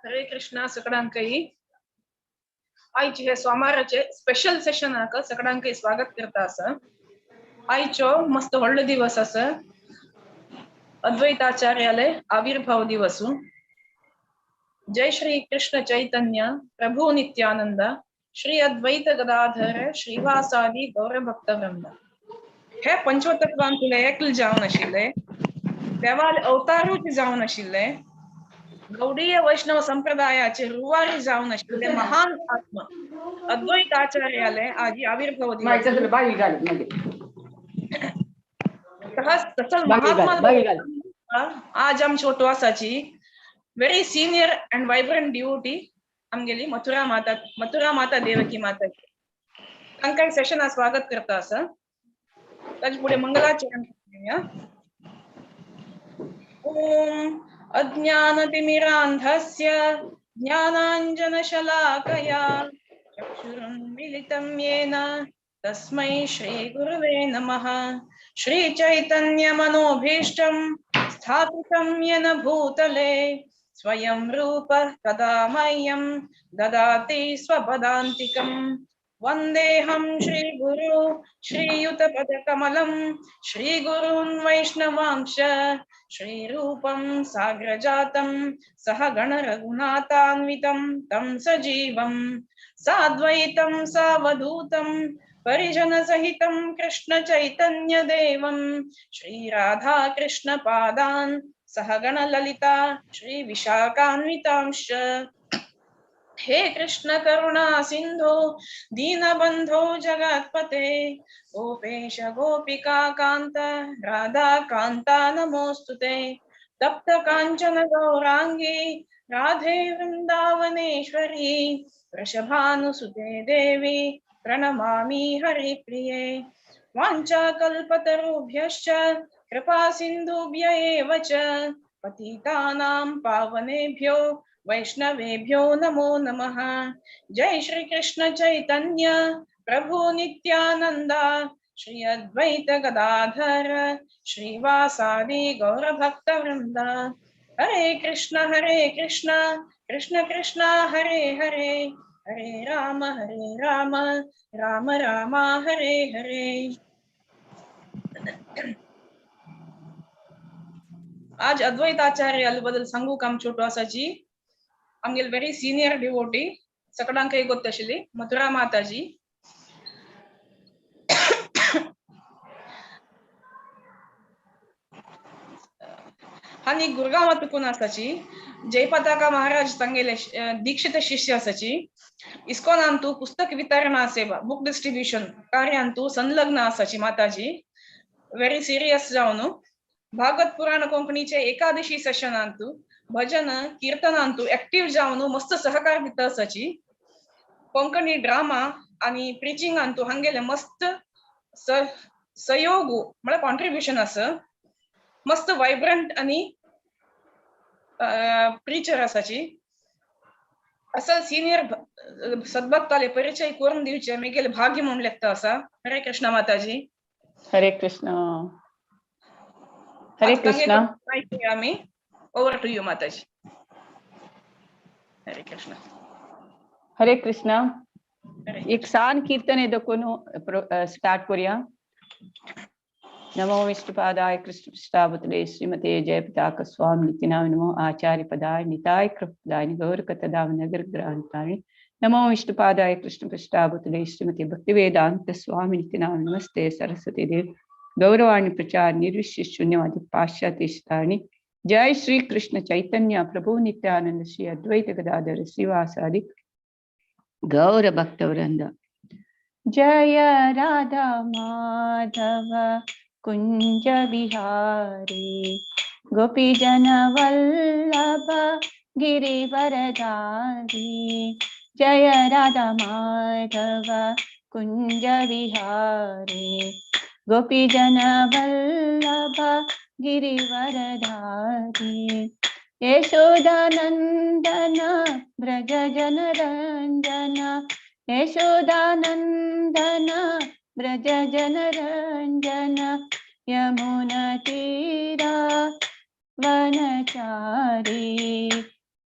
हरे कृष्णा सगळ्यांकही आयचे हे सोमाराचे स्पेशल सेशनाक सगळ्यांकही स्वागत करता आसा. आयचो मस्त व्हडलो दिवस आसा, अद्वैताचार्याले आविर्भाव दिवस. जय श्री कृष्ण चैतन्य प्रभु नित्यानंद श्री अद्वैत गदाधर श्रीवासादी गौरभक्त वृंद. हे पंचतत्वांतले एकल जावन आशिल्ले, देवाले अवतारूच जावन आशिल्ले, गौडीय वैष्णव संप्रदायाचे रुवारी जावन आशिल्ले महान आत्मा अद्वैत आचार्याले आजी आविर्भाव दिवस. तसंच महात्मा आज आमची ओटो आसाची very senior and vibrant devotee आमगेली मथुरा माता, मथुरा माता देवकी माता. तांकां सेशनाक स्वागत करता आसा. ताजे फुडें मंगलाचरण करूया. ओम अज्ञानतिमिरान्धस्य ज्ञानाञ्जनशलाकया चक्षुरुन्मीलितं येन तस्मै श्रीगुरवे नमः. श्रीचैतन्यमनोभीष्टं स्थापितं येन भूतले स्वयं रूप तदा मह्यं ददाति स्वपदान्तिकं. वन्देऽहं श्रीगुरु श्रीयुतपदकमलं श्रीगुरून् वैष्णवांश श्रीरूपं साग्रजातं सह गणरघुनाथान्वितं तं सजीवं साद्वैतं सावधूतं परिजनसहितं कृष्ण चैतन्यदेवं श्रीराधा कृष्णपादान् सह गणललिता श्रीविशाखान्वितांश्च. हे कृष्ण करुणा सिंधो दीनबंधो जगत्पते गोपेश गोपिका कांत राधा कांता नमोस्तुते. तप्त कांचन गौरांगी राधे वृंदावनेश्वरी वृषभानुसुते देवी प्रणमामि हरिप्रिये. वाञ्छा कल्पतरुभ्यश्च कृपा सिन्धुभ्य एव च पतितानां पावनेभ्यो वैष्णवेभ्यो नमो नमः. जय श्री कृष्ण चैतन्य प्रभु नित्यानंद श्री अद्वैत गदाधर श्रीवासादि गौरभक्त वृंद. हरे कृष्ण कृष्ण कृष्ण हरे हरे, हरे राम राम राम हरे हरे. आज अद्वैत आचार्य बद्दल सांगू काम छोटो आसाची. आमगेले व्हेरी सिनियर डिवोटी, सगळ्यांकय गोत्त आशिल्ली मथुरा माताजी. आनी गुरगांवांत तुकून आसाची. जयपताका महाराज तांगेले दीक्षित शिष्य आसाची. इस्कॉनांतू पुस्तक वितरणा सेवा बुक डिस्ट्रिब्युशन कार्यांतू संलग्न आसाची माताजी. व्हेरी सिरियस जावन भागवत पुराण कोंकणीचे एकादशी सेशनांतू भजन कीर्तनांतू एक्टिव्ह जावन मस्त सहकार दिता आसाची. कोंकणी ड्रामा आनी प्रिचिंगांतू हांगेले मस्त सहयोग म्हळ्यार कॉन्ट्रिब्युशन आसा. मस्त वायब्रंट आनी प्रिचर आसाची. असल सिनियर सद्भक्ताले परिचय करून दिवचे मेगेले भाग्य म्हणून लेखता आसा. हरे कृष्ण माताजी. हरे कृष्ण. हरे कृष्ण. आमी over to you Mataji. Hare Krishna. Hare Krishna. एक सान कीर्तन देखून स्टार्ट करूया. नमो विष्णुपादाय कृष्णपृष्ठाभूतले श्रीमते जयपताक स्वामी नित्यनाम नमो आचार्य पदाय निताय कृपदाय गौरकथदाम नगर ग्रंथाय नमो विष्णुपादाय कृष्णपृष्ठाभूतले श्रीमते भक्तिवेदांत स्वामी नित्यनाम नमस्ते सरस्वती देव गौरवाणी प्रचार निर्विशेष शून्यवादी पाश्चात्य स्थानी. जय श्री कृष्ण चैतन्य प्रभु नित्यानंद श्री अद्वैत गदाधर श्रीवासादि गौर भक्त वृंद. जय राधा माधव कुंज बिहारी गोपी जन वल्लभ गिरिवरधारी. जय राधा माधव कुंज बिहारी गोपी जन वल्लभ गिरिवरधारी. यशोदानंदन ब्रज जन रंजन यशोदानंदन ब्रज जन रंजन यमुना तीरा वनचारी.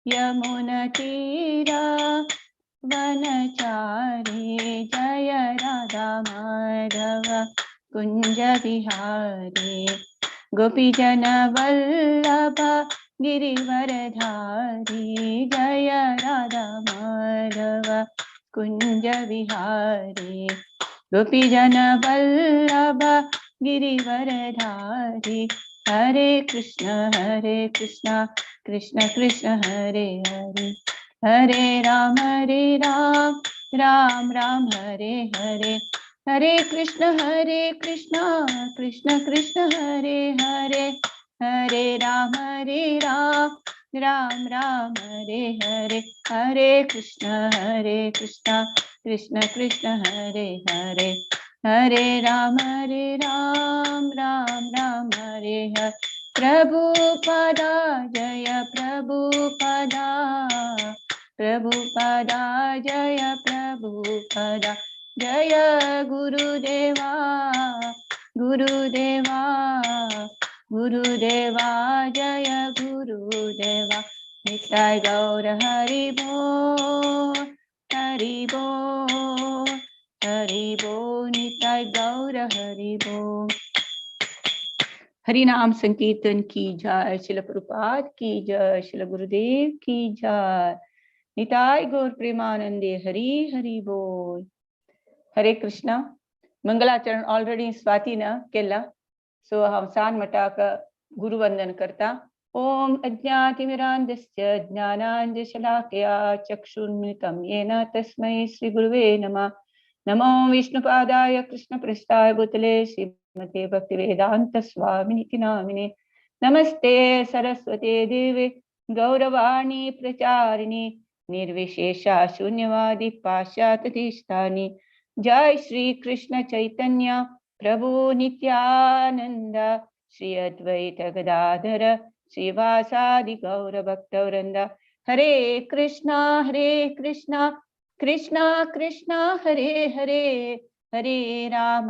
यमुन तीरा वनचारी जय राधा माधव कुंज बिहारी। गोपीजन वल्लभ गिरिवरधारी जय राधा माधव कुंज बिहारी। गोपीजन वल्लभ गिरिवरधारी। हरे कृष्ण कृष्ण कृष्ण हरे हरे, हरे राम राम राम हरे हरे। हरे कृष्ण कृष्ण कृष्ण हरे हरे, हरे राम राम राम हरे हरे। हरे कृष्ण कृष्ण कृष्ण हरे हरे, हरे राम राम राम हरे हरे। प्रभुपदा जय प्रभुपदा, प्रभुपदा जय प्रभुपदा, जय गुरुदेवा गुरुदेवा गुरुदेवा जय गुरुदेवा। निताय गौर हरि बोल हरि बोल हरि बोल, निताय गौर हरि बोल। हरिनाम संकीर्तन की जय, श्रील प्रभुपाद की जय, श्रील गुरुदेव की जय। निताय गौर प्रेमानंदे हरि हरि बोल। हरे कृष्णा। मंगलाचरण ऑलरेडी स्वातीन केला, सो हांव सान मठाक गुरुवंदन करता। ओम अज्ञातिमिरान्धस्य ज्ञानाञ्जनशलाकया चक्षुर्मिलितं येन तस्मै श्री गुरुवे नमः। नमो विष्णुपादाय कृष्णपृष्ठाय भूतले श्रीमते भक्तिवेदांत स्वामिनिति नामिने। नमस्ते सरस्वते देवे गौरवाणी प्रचारिणी निर्विशेष शून्यवादी पाश्चात्यदेशतानि। जय श्री कृष्ण चैतन्य प्रभु नित्यानंद श्री अद्वैत गदाधर श्रीवासादि गौर भक्तवृंद। हरे कृष्णा कृष्णा कृष्णा हरे हरे, हरे राम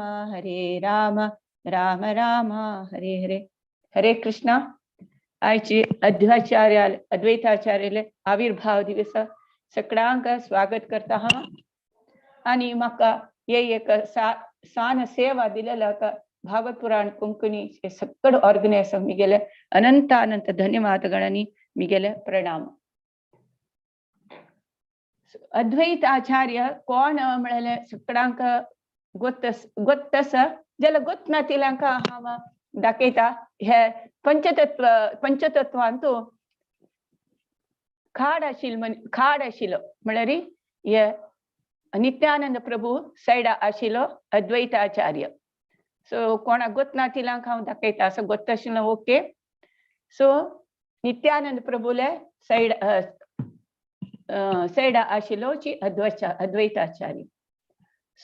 राम राम हरे हरे। हरे कृष्णा। आयची अध्वाचार्य अद्वैताचार्याले आविर्भाव दिवस सगळ्यांक स्वागत करता हांव आनी म्हाका हे एक सान सेवा दिलेला भागवत पुराण कोंकणी हे सगळे ऑर्गनायझर मिगेले अनंत अनंत धन्यवाद गणांनी मिगेले प्रणाम। अद्वैत आचार्य कोण म्हळ्यार सगळ्यांक गोत्तस जाल्यार गोत ना तिल्यांक हांव दाखयता। हे पंचतत्व पंचतत्वांतू खाड आशिल्लो खाड आशिल्लो म्हळ्यार हे नित्यानंद प्रभू सायडा आशिल्लो अद्वैताचार्य। सो कोणाक गोत ना तिल्यांक हांव दाखयता, असो गोत आशिल्लो ओके। सो नित्यानंद प्रभूले सायड सायडा आशिल्लो ची अद्वैताचार्य।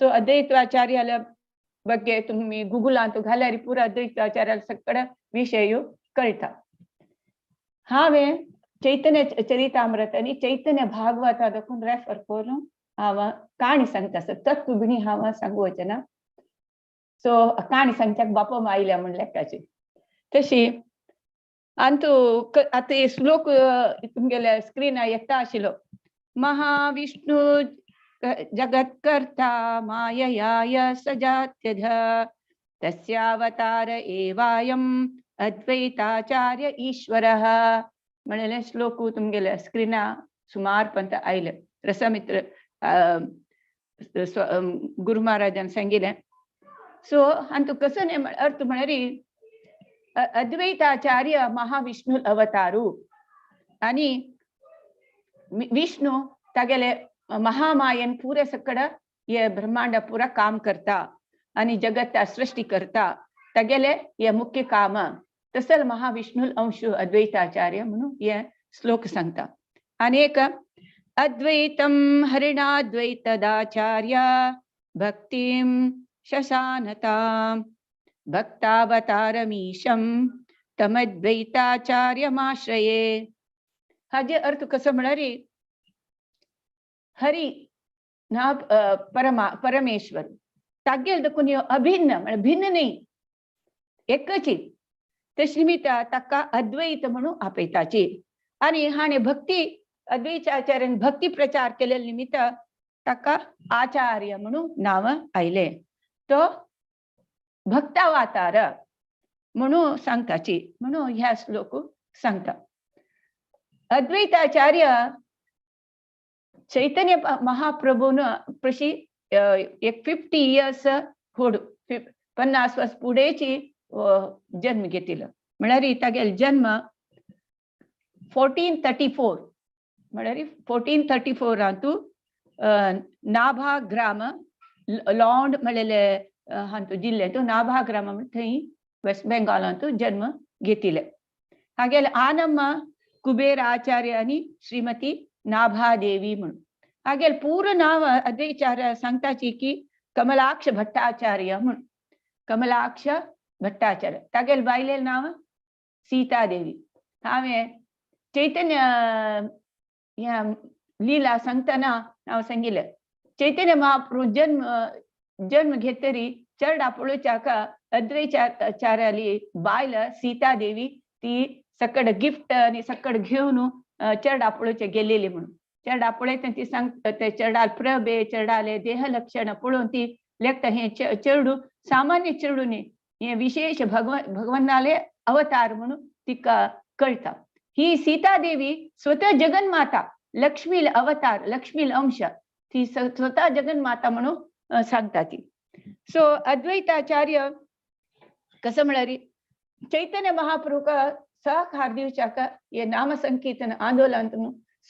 सो अद्वैताचार्याल्या ಬಗ್ಗೆ तुम्ही गुगलांत घाल्यार पुरा अद्वैताचार्याला सगळं विषय कळटा। हांवें चैतन्य चरितामृत आनी चैतन्य भागवता दाखून रेफर करून हांव काणी सांगता, तत्व बिणी हांव सांगू वचना। सो काणी सांगच्याक बापो आयल्या म्हण लेखाची तशी आनी तूं आतां श्लोक तुमगेल्या स्क्रिनार येता आशिल्लो। महाविष्णु जगत्कर्ता माययाय सजात्यध तस्यावतार एवायम् अद्वैताचार्य ईश्वरः म्हणलेले श्लोक तुमगेल्या स्क्रिनार सुमार पंत आयले। रसमित्र गुरु महाराजान सांगिल्लें। सो आनी तूं कसो न्ही अर्थ म्हळ्यार अद्वैताचार्य महाविष्णु अवतारू आनी विष्णु तागेले महामायन पुरे सकड ये ब्रह्मांड पूरा काम करता आणि जगत सृष्टी करता तागेले हे मुख्य काम तसल महाविष्णु अंश अद्वैताचार्य म्हणून हे श्लोक सांगता। आणि एक अद्वैतम हरिणाद्वैतदाचार्य भक्तिं शशानतां भक्तावतारमीशं तमद्वैताचार्यमाश्रये। हाजे अर्थ कसो म्हळ्यार हरी ना परमा परमेश्वर तागेल देखून अभिन्न म्हळ्यार भिन्न न्ही एकच तशें निमित्त ताका अद्वैत म्हणून आपयताची। आनी हाणें भक्ती अद्वैताचार्यान भक्ती प्रचार केले निमित्त ताका आचार्य म्हणून नांव आयलें. तो भक्तावतार म्हणून सांगताची म्हणून ह्या श्लोक सांगता. अद्वैताचार्य चैतन्य महाप्रभून प्रशी एक 50 इयर्स होड 50 वर्स पुढेची जन्म घेतिलो. म्हळ्यार तागेलो जन्म 1434 म्हळ्यार 1434 नाभाग्राम लॉंड म्हणलेले हांतू जिल्ल्यांतू नाभाग्राम थंय वेस्ट बेंगालांतू जन्म घेतिले. हागेले आनम्मा कुबेर आचार्य आनी श्रीमती नाभादेवी म्हणून. हागेले पूर्ण नांव अद्वैताचार्य सांगताची की कमलाक्ष भट्टाचार्य म्हणून. कमलाक्ष भट्टाचार्य. तागेले बायलेले नांव सीतादेवी. हांवें चैतन्य ह्या लीला सांगतना हांव सांगिल्लें चैतन्य महाप्रभू जन्म जन्म घेतरी चरडा पळोवच्याक अद्वैताचार्याली बायल सीतादेवी ती सकड गिफ्ट आनी सकड घेवन चरडा पळोवचे गेलेली म्हणून. चरडा पळयतना ती सांग ते चरडाल प्रभे चरडाले देह लक्षण पळोवन ती लेखता हें चेडू सामान्य चेडू न्ही, हें विशेष भगवनाले अवतार म्हणून तिका कळटा. ही सीतादेवी स्वतः जगन्माता लक्ष्मील अवतार लक्ष्मील अंश ती स्वतः जगन्माता म्हणून सांगता ती. सो अद्वैताचार्य कसं म्हळ्यार चैतन्य महाप्रभूक सहकार दिवच्याक हे नामसंकीर्तन आंदोलन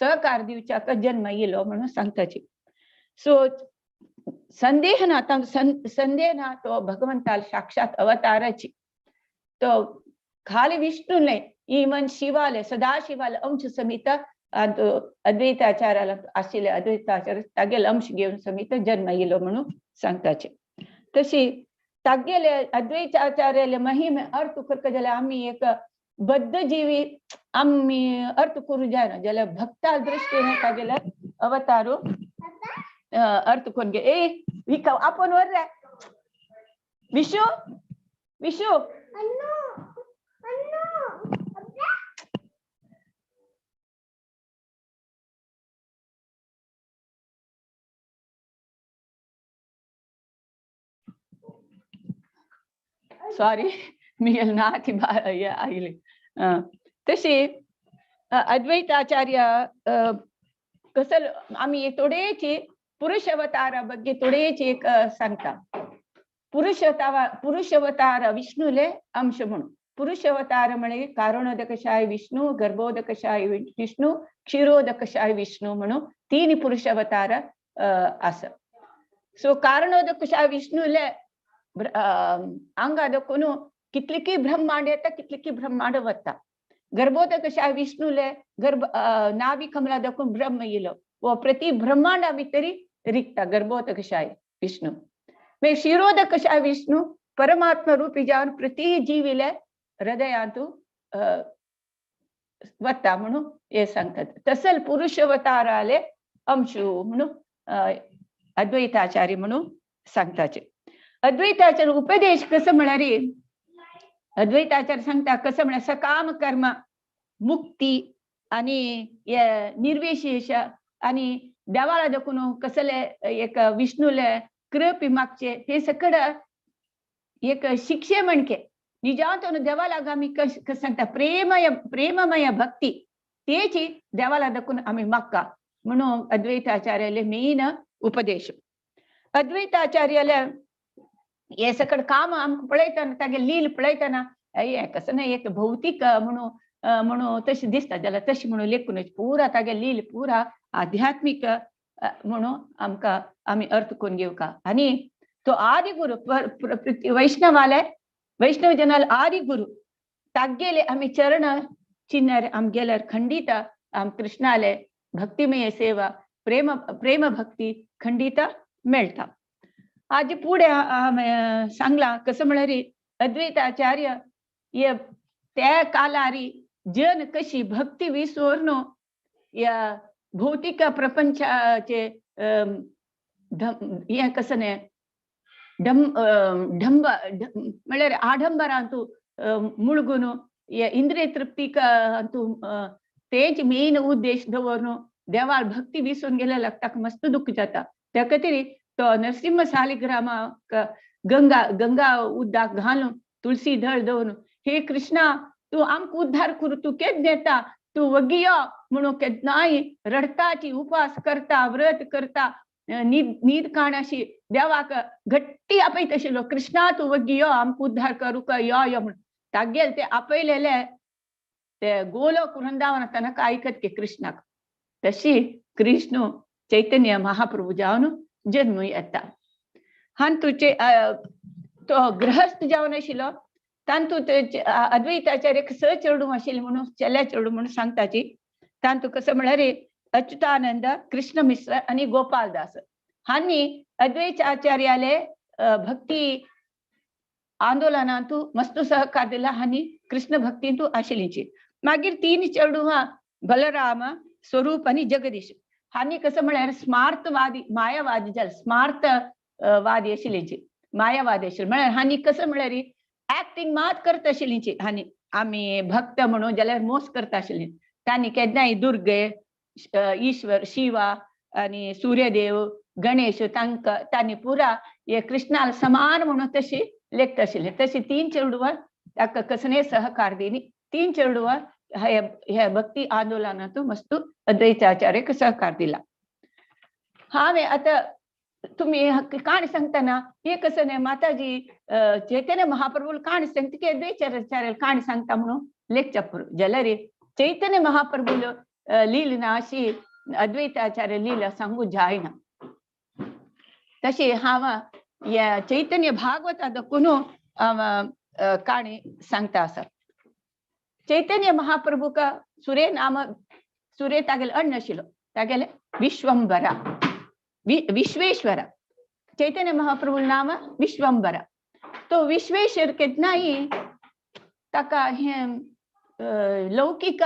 सहकार दिवच्याक जन्म येयलो म्हणून सांगताची. सो संदेह ना संदेह ना तो भगवंताल साक्षात अवताराची. तो खाली विष्णू न्हय इवन शिवाले सदाशिवाले अंश समित अद्वैताचार्याला आशिल्ले अद्वैताचार्य तागेले अंश घेवन समित जन्म येयलो म्हणून सांगताचे. तशी तागेले अद्वैताचार्याले महिमे अर्थ करता जाल्यार आमी एक बद्ध जीवी आमी अर्थ करूं जायना जाल्यार भक्ता दृश्टीन तागेले अवतारू अर्थ करून घे. ए विका आपोवन वर रे विशू विशू सॉरी मी ना ती आयली. तशी अद्वैताचार्य कसल आमी थोडेची पुरुष अवतारा ಬಗ್ಗೆ थोडेची एक सांगता. पुरुष अवतार विष्णुले अंश म्हणून. पुरुष अवतार म्हळे कारणोदकशाय विष्णू, गर्भोदकशाय विष्णू, क्षीरोदकशाय विष्णू म्हणून तीन पुरुष अवतार आसा. सो कारणोदकशाय विष्णुले आंगा दखून कितलीकी ब्रह्मांड येता कितलीकी ब्रह्मांड वता. गर्भोदकशाय विष्णुले गर्भ नाभी कमला दखून ब्रह्म येयलो वो प्रति ब्रह्मांडा भितरी रिक्ता गर्भोदकशाय विष्णू. मागीर क्षीरोदकशाय विष्णू परमात्मा रूपी जावन प्रति जीविले हृदयांतू वता म्हणून हे सांगतात. तसल पुरुष अवताराले अंशू म्हणून अद्वैताचार्य म्हणून सांगताचे. अद्वैताचार्य उपदेश कसं म्हळ्यार अद्वैताचार्य सांगता कसं म्हळ्यार सकाम कर्म मुक्ती आणि निर्विशेष आणि देवाला देखून कसले एक विष्णूले कृपी मागचे हे सगळं एक शिक्षे म्हणके निजांतून देवाला आमी कस सांगता प्रेमय प्रेममय भक्ती तेची देवाला देखून आमी मागका म्हणून अद्वैताचार्याले मेन उपदेश. अद्वैताचार्याले हे सगळं काम आमकां पळयतना तागे लील पळयतना हें कसं ना एक भौतीक म्हणून म्हणून तशें दिसता जाल्यार तशें म्हणून लेखून पुरा तागे लील पुरा आध्यात्मीक म्हणून आमकां आमी अर्थ करून घेवका. आनी तो आदि गुरु वैष्णवाले वैष्णव जनाल आदि गुरु तागेले आमी चरण चिन्नार आम गेल्यार खंडित आम कृष्णाले भक्तिमय सेवा प्रेम प्रेम भक्ती खंडित मेळटा. आज पुढे सांगला कसं म्हळ्यार अद्वैताचार्य हे त्या कालारी जन कशी भक्ती विसरून या भौतिक प्रपंचाचे हे कसं न्ही ढंब म्हळ्यार आडंबरांतू मुळगून इंद्रिय तृप्तीक अंतू तेच मेन उद्देश दवरून देवाल भक्ती विसरून गेलेल्याक ताका मस्त दुःख जाता. त्या खातीर तो नरसिंह सालिग्रामाक गंगा गंगा उदक घालून तुळसी दळ दवरून हे कृष्णा तूं आमकां उद्धार करूं, तूं केन्ना येता, तूं वगी यो म्हणून केन्नाय रडताची उपास करता, व्रत करता, न्हीद न्हीद काणाशी देवाक घट्टी आपयत आशिल्लो, कृष्णा तूं वगी यो आमकां उद्धार करूंक यो यो म्हणून. तागेल ते आपयलेले ते गोलोक वृंदावन तांकां आयकत की कृष्णाक. तशी कृष्ण चैतन्य महाप्रभू जावन जन्म येता. हातूचे तो गृहस्थ जावन आशिल्लो तातूंत अद्वैताचार्य स चेडूं आशिल्लें म्हणून चेल्या चेडूं म्हणून सांगताची. तातूंत कसो म्हळ्यार अच्युतानंद, कृष्ण मिश्र आनी गोपालदास हांणी अद्वैताचार्याले भक्ती आंदोलनांतू मस्त सहकार दिला हांणी कृष्ण भक्तींतू आशिल्लीची. मागीर तीन चेडूं बलराम, स्वरूप आनी जगदीश हांणी कसं म्हळ्यार स्मार्तवादी मायावादी जाले, स्मार्त वादी आशिल्लीची, मायावादी आशिल्ले. म्हळ्यार हांणी कसं म्हळ्यार ऍक्टिंग मात करता आशिल्लीची. हांणी आमी भक्त म्हणून जाल्यार मोस करता आशिल्ली. तांणी केन्नाय दुर्गे, ईश्वर, शिवा आनी सूर्यदेव, गणेश तांकां तांणी पुरा हे कृष्णाला समान म्हणून तशी लेखता आशिल्ले. तशी तीन चेडवां ताका कसले सहकार दिनी, तीन चेडवां हे भक्ती आंदोलनांत मस्त अद्वैताचार्याक सहकार दिला. हांवें आतां तुमी काणी सांगतना हे कसं न्ही माताजी चैतन्य महाप्रभू काणी सांगता की अद्वैताचार्य काणी सांगता म्हणून लेखच्या पुरो. जाल्यार चैतन्य महाप्रभू लीला अशी अद्वैताचार्य लीला सांगू जायना. तशी हांव ह्या चैतन्य भागवता दाखोवन हांव काणी सांगता आसा. चैतन्य महाप्रभूक सुरे नाम, सुरे तागेले अण्ण आशिल्लो, तागेले विश्वंबरा, विश्वेश्वर. चैतन्य महाप्रभू नाम विश्वंबरा. तो विश्वेश्वर केन्नाय ताका हें लौकीक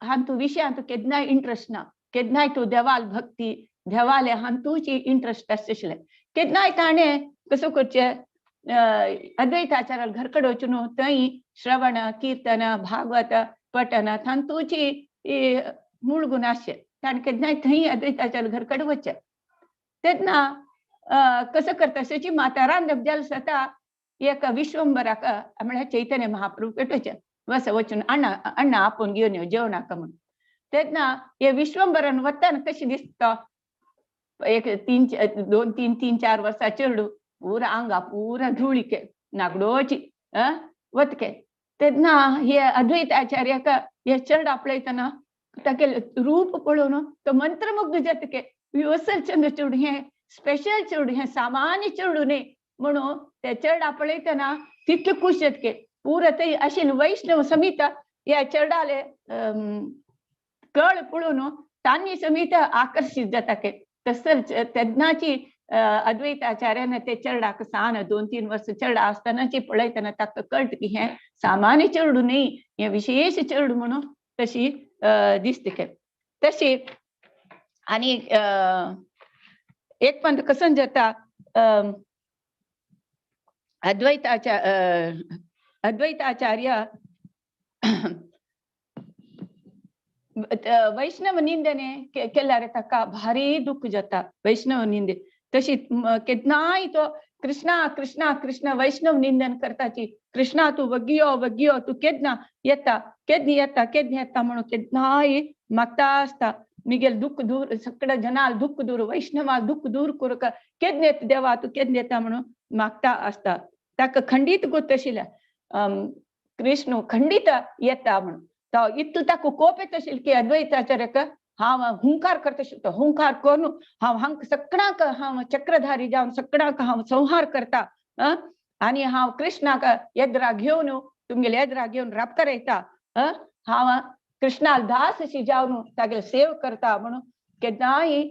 हांतू विशयांत केन्नाय इंट्रस्ट ना, केन्नाय तो देवाल भक्ती देवाले हांतूची इंट्रस्ट आशिल्लें. केन्नाय ताणें कसो करचें अद्वैताचार्याल घर कडेन वचून थंय श्रवण, कीर्तन, भागवत पठन तांतूची मूळ गुण आसचे. ताणें केन्नाय थंय अद्वैताचार्य घर कडेन वचचें. तेन्ना कसं करता ताची माता रांदप जालें जाता एका विश्वंबराक म्हळ्यार चैतन्य महाप्रभू पेटोवचें वस वचून अण्णा अण्णा आपोवन घेवन यो जेवणाक म्हणून. तेन्ना हे विश्वंबरान वताना कशें दिसता, एक तीन दोन तीन तीन चार वर्सां चेडूं पुरा आंगा पुरा धुळीके नागडोची वतके. तेन्ना हे अद्वैताचार्याक हे चेडा पळयतना तागेलें रूप पळोवन तो मंत्रमुग्ध जातके, असल चंद्र चेडूं हें स्पेशल चेडूं, हें सामान्य चेडूं न्ही म्हणून ते चेडा पळयतना तितले खूश जातके. पुरा थंय आशिल्ले वैष्णव समित ह्या चेडाले कळ पळोवन तांणी समित आकर्शीत जाता के. तसंच तेन्नाची अद्वैताचार्यान ते चेडाक सान 2-3 वर्स चेडा आसतनाची पळयतना ताका कळटा की हें सामान्य चेडूं न्ही, हें विशेश चेडूं म्हणून तशी दिसता. तशी आनी एक पण कसं जाता अद्वैताचार्य वैष्णव निंदने केल्यार ताका भारी दुःख जाता. वैष्णव निंदे तशी केन्नाय तो कृष्णा कृष्णा कृष्णा वैष्णव निंदन करताची, कृष्णा तूं वगियो वगियो, तूं केन्ना येता केन्ना येता केन्ना येता म्हणून केन्नाय मागता आसता. मिगेल दुःख दूर सगळ्या जनाल दुःख दूर वैष्णवा दुःख दूर करूंक केन्ना येता देवा तूं केन्ना येता म्हणून मागता आसता. ताका खंडीत गोत आशिल्लें कृष्ण खंडीत येता म्हणून तो इतलो ताका कोप येता आशिल्लो की अद्वैताचार्याक हांव हुंकार करता आशिल्लो, तो हुंकार करून हांव हांकां सगळ्यांक हांव चक्रधारी जावन सगळ्यांक हांव संहार करता आनी हांव कृष्णाक येद्रा घेवन तुमगेले येद्रा घेवन राबकार येता, हांव कृष्णाक दास अशी जावन तागेले सेव करता म्हणून केन्नाय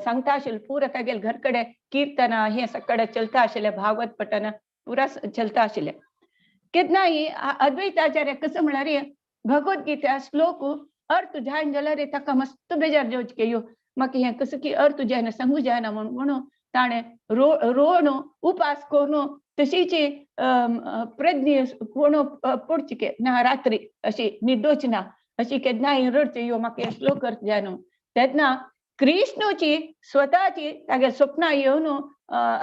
सांगता आशिल्लें. पुरा तागेले घर कडेन कीर्तन हें सगळें चलता आशिल्लें, भागवत पठन पुरा चलता आशिल्लें. केन्नाय अद्वैताचार्य कसं म्हळ्यार भगवद्गीता श्लोक अर्थ जायना जाल्यार ताका मस्त बेजार जावचें यो म्हाका हें कसं की अर्थ जायना सांगू जायना म्हणून म्हणून ताणें रोण उपास करून तशीच प्रज्ञ कोण पडची ना, रात्री अशी न्हिदोच ना अशी केन्नाय रडचे यो म्हाका हे श्लोक अर्थ जाय न्हू. तेन्ना कृष्णूची स्वताची तागे स्वप्नां येवन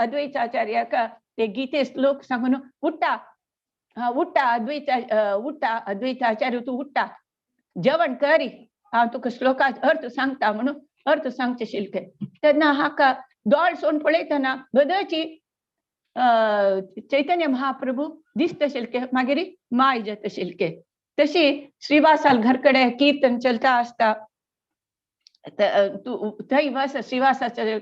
अद्वैताचार्याक ते गीते श्लोक सांगून उठ्ठा, उठ्ठा अद्वैत, उठ्ठा अद्वैताचार्य, तूं उठ्ठा, जेवण करी, हांव तुका श्लोकाचो अर्थ सांगता म्हणून अर्थ सांगचे शिल्के. तेन्ना हाका दोळ सोन पळयतना बदची चैतन्य महाप्रभू दिसता शिल्के, मागीर माय जाता शिल्के. तशी श्रीवासाल घरकडे कीर्तन चलता आसता, तूं थंय वस, श्रीवासाच्या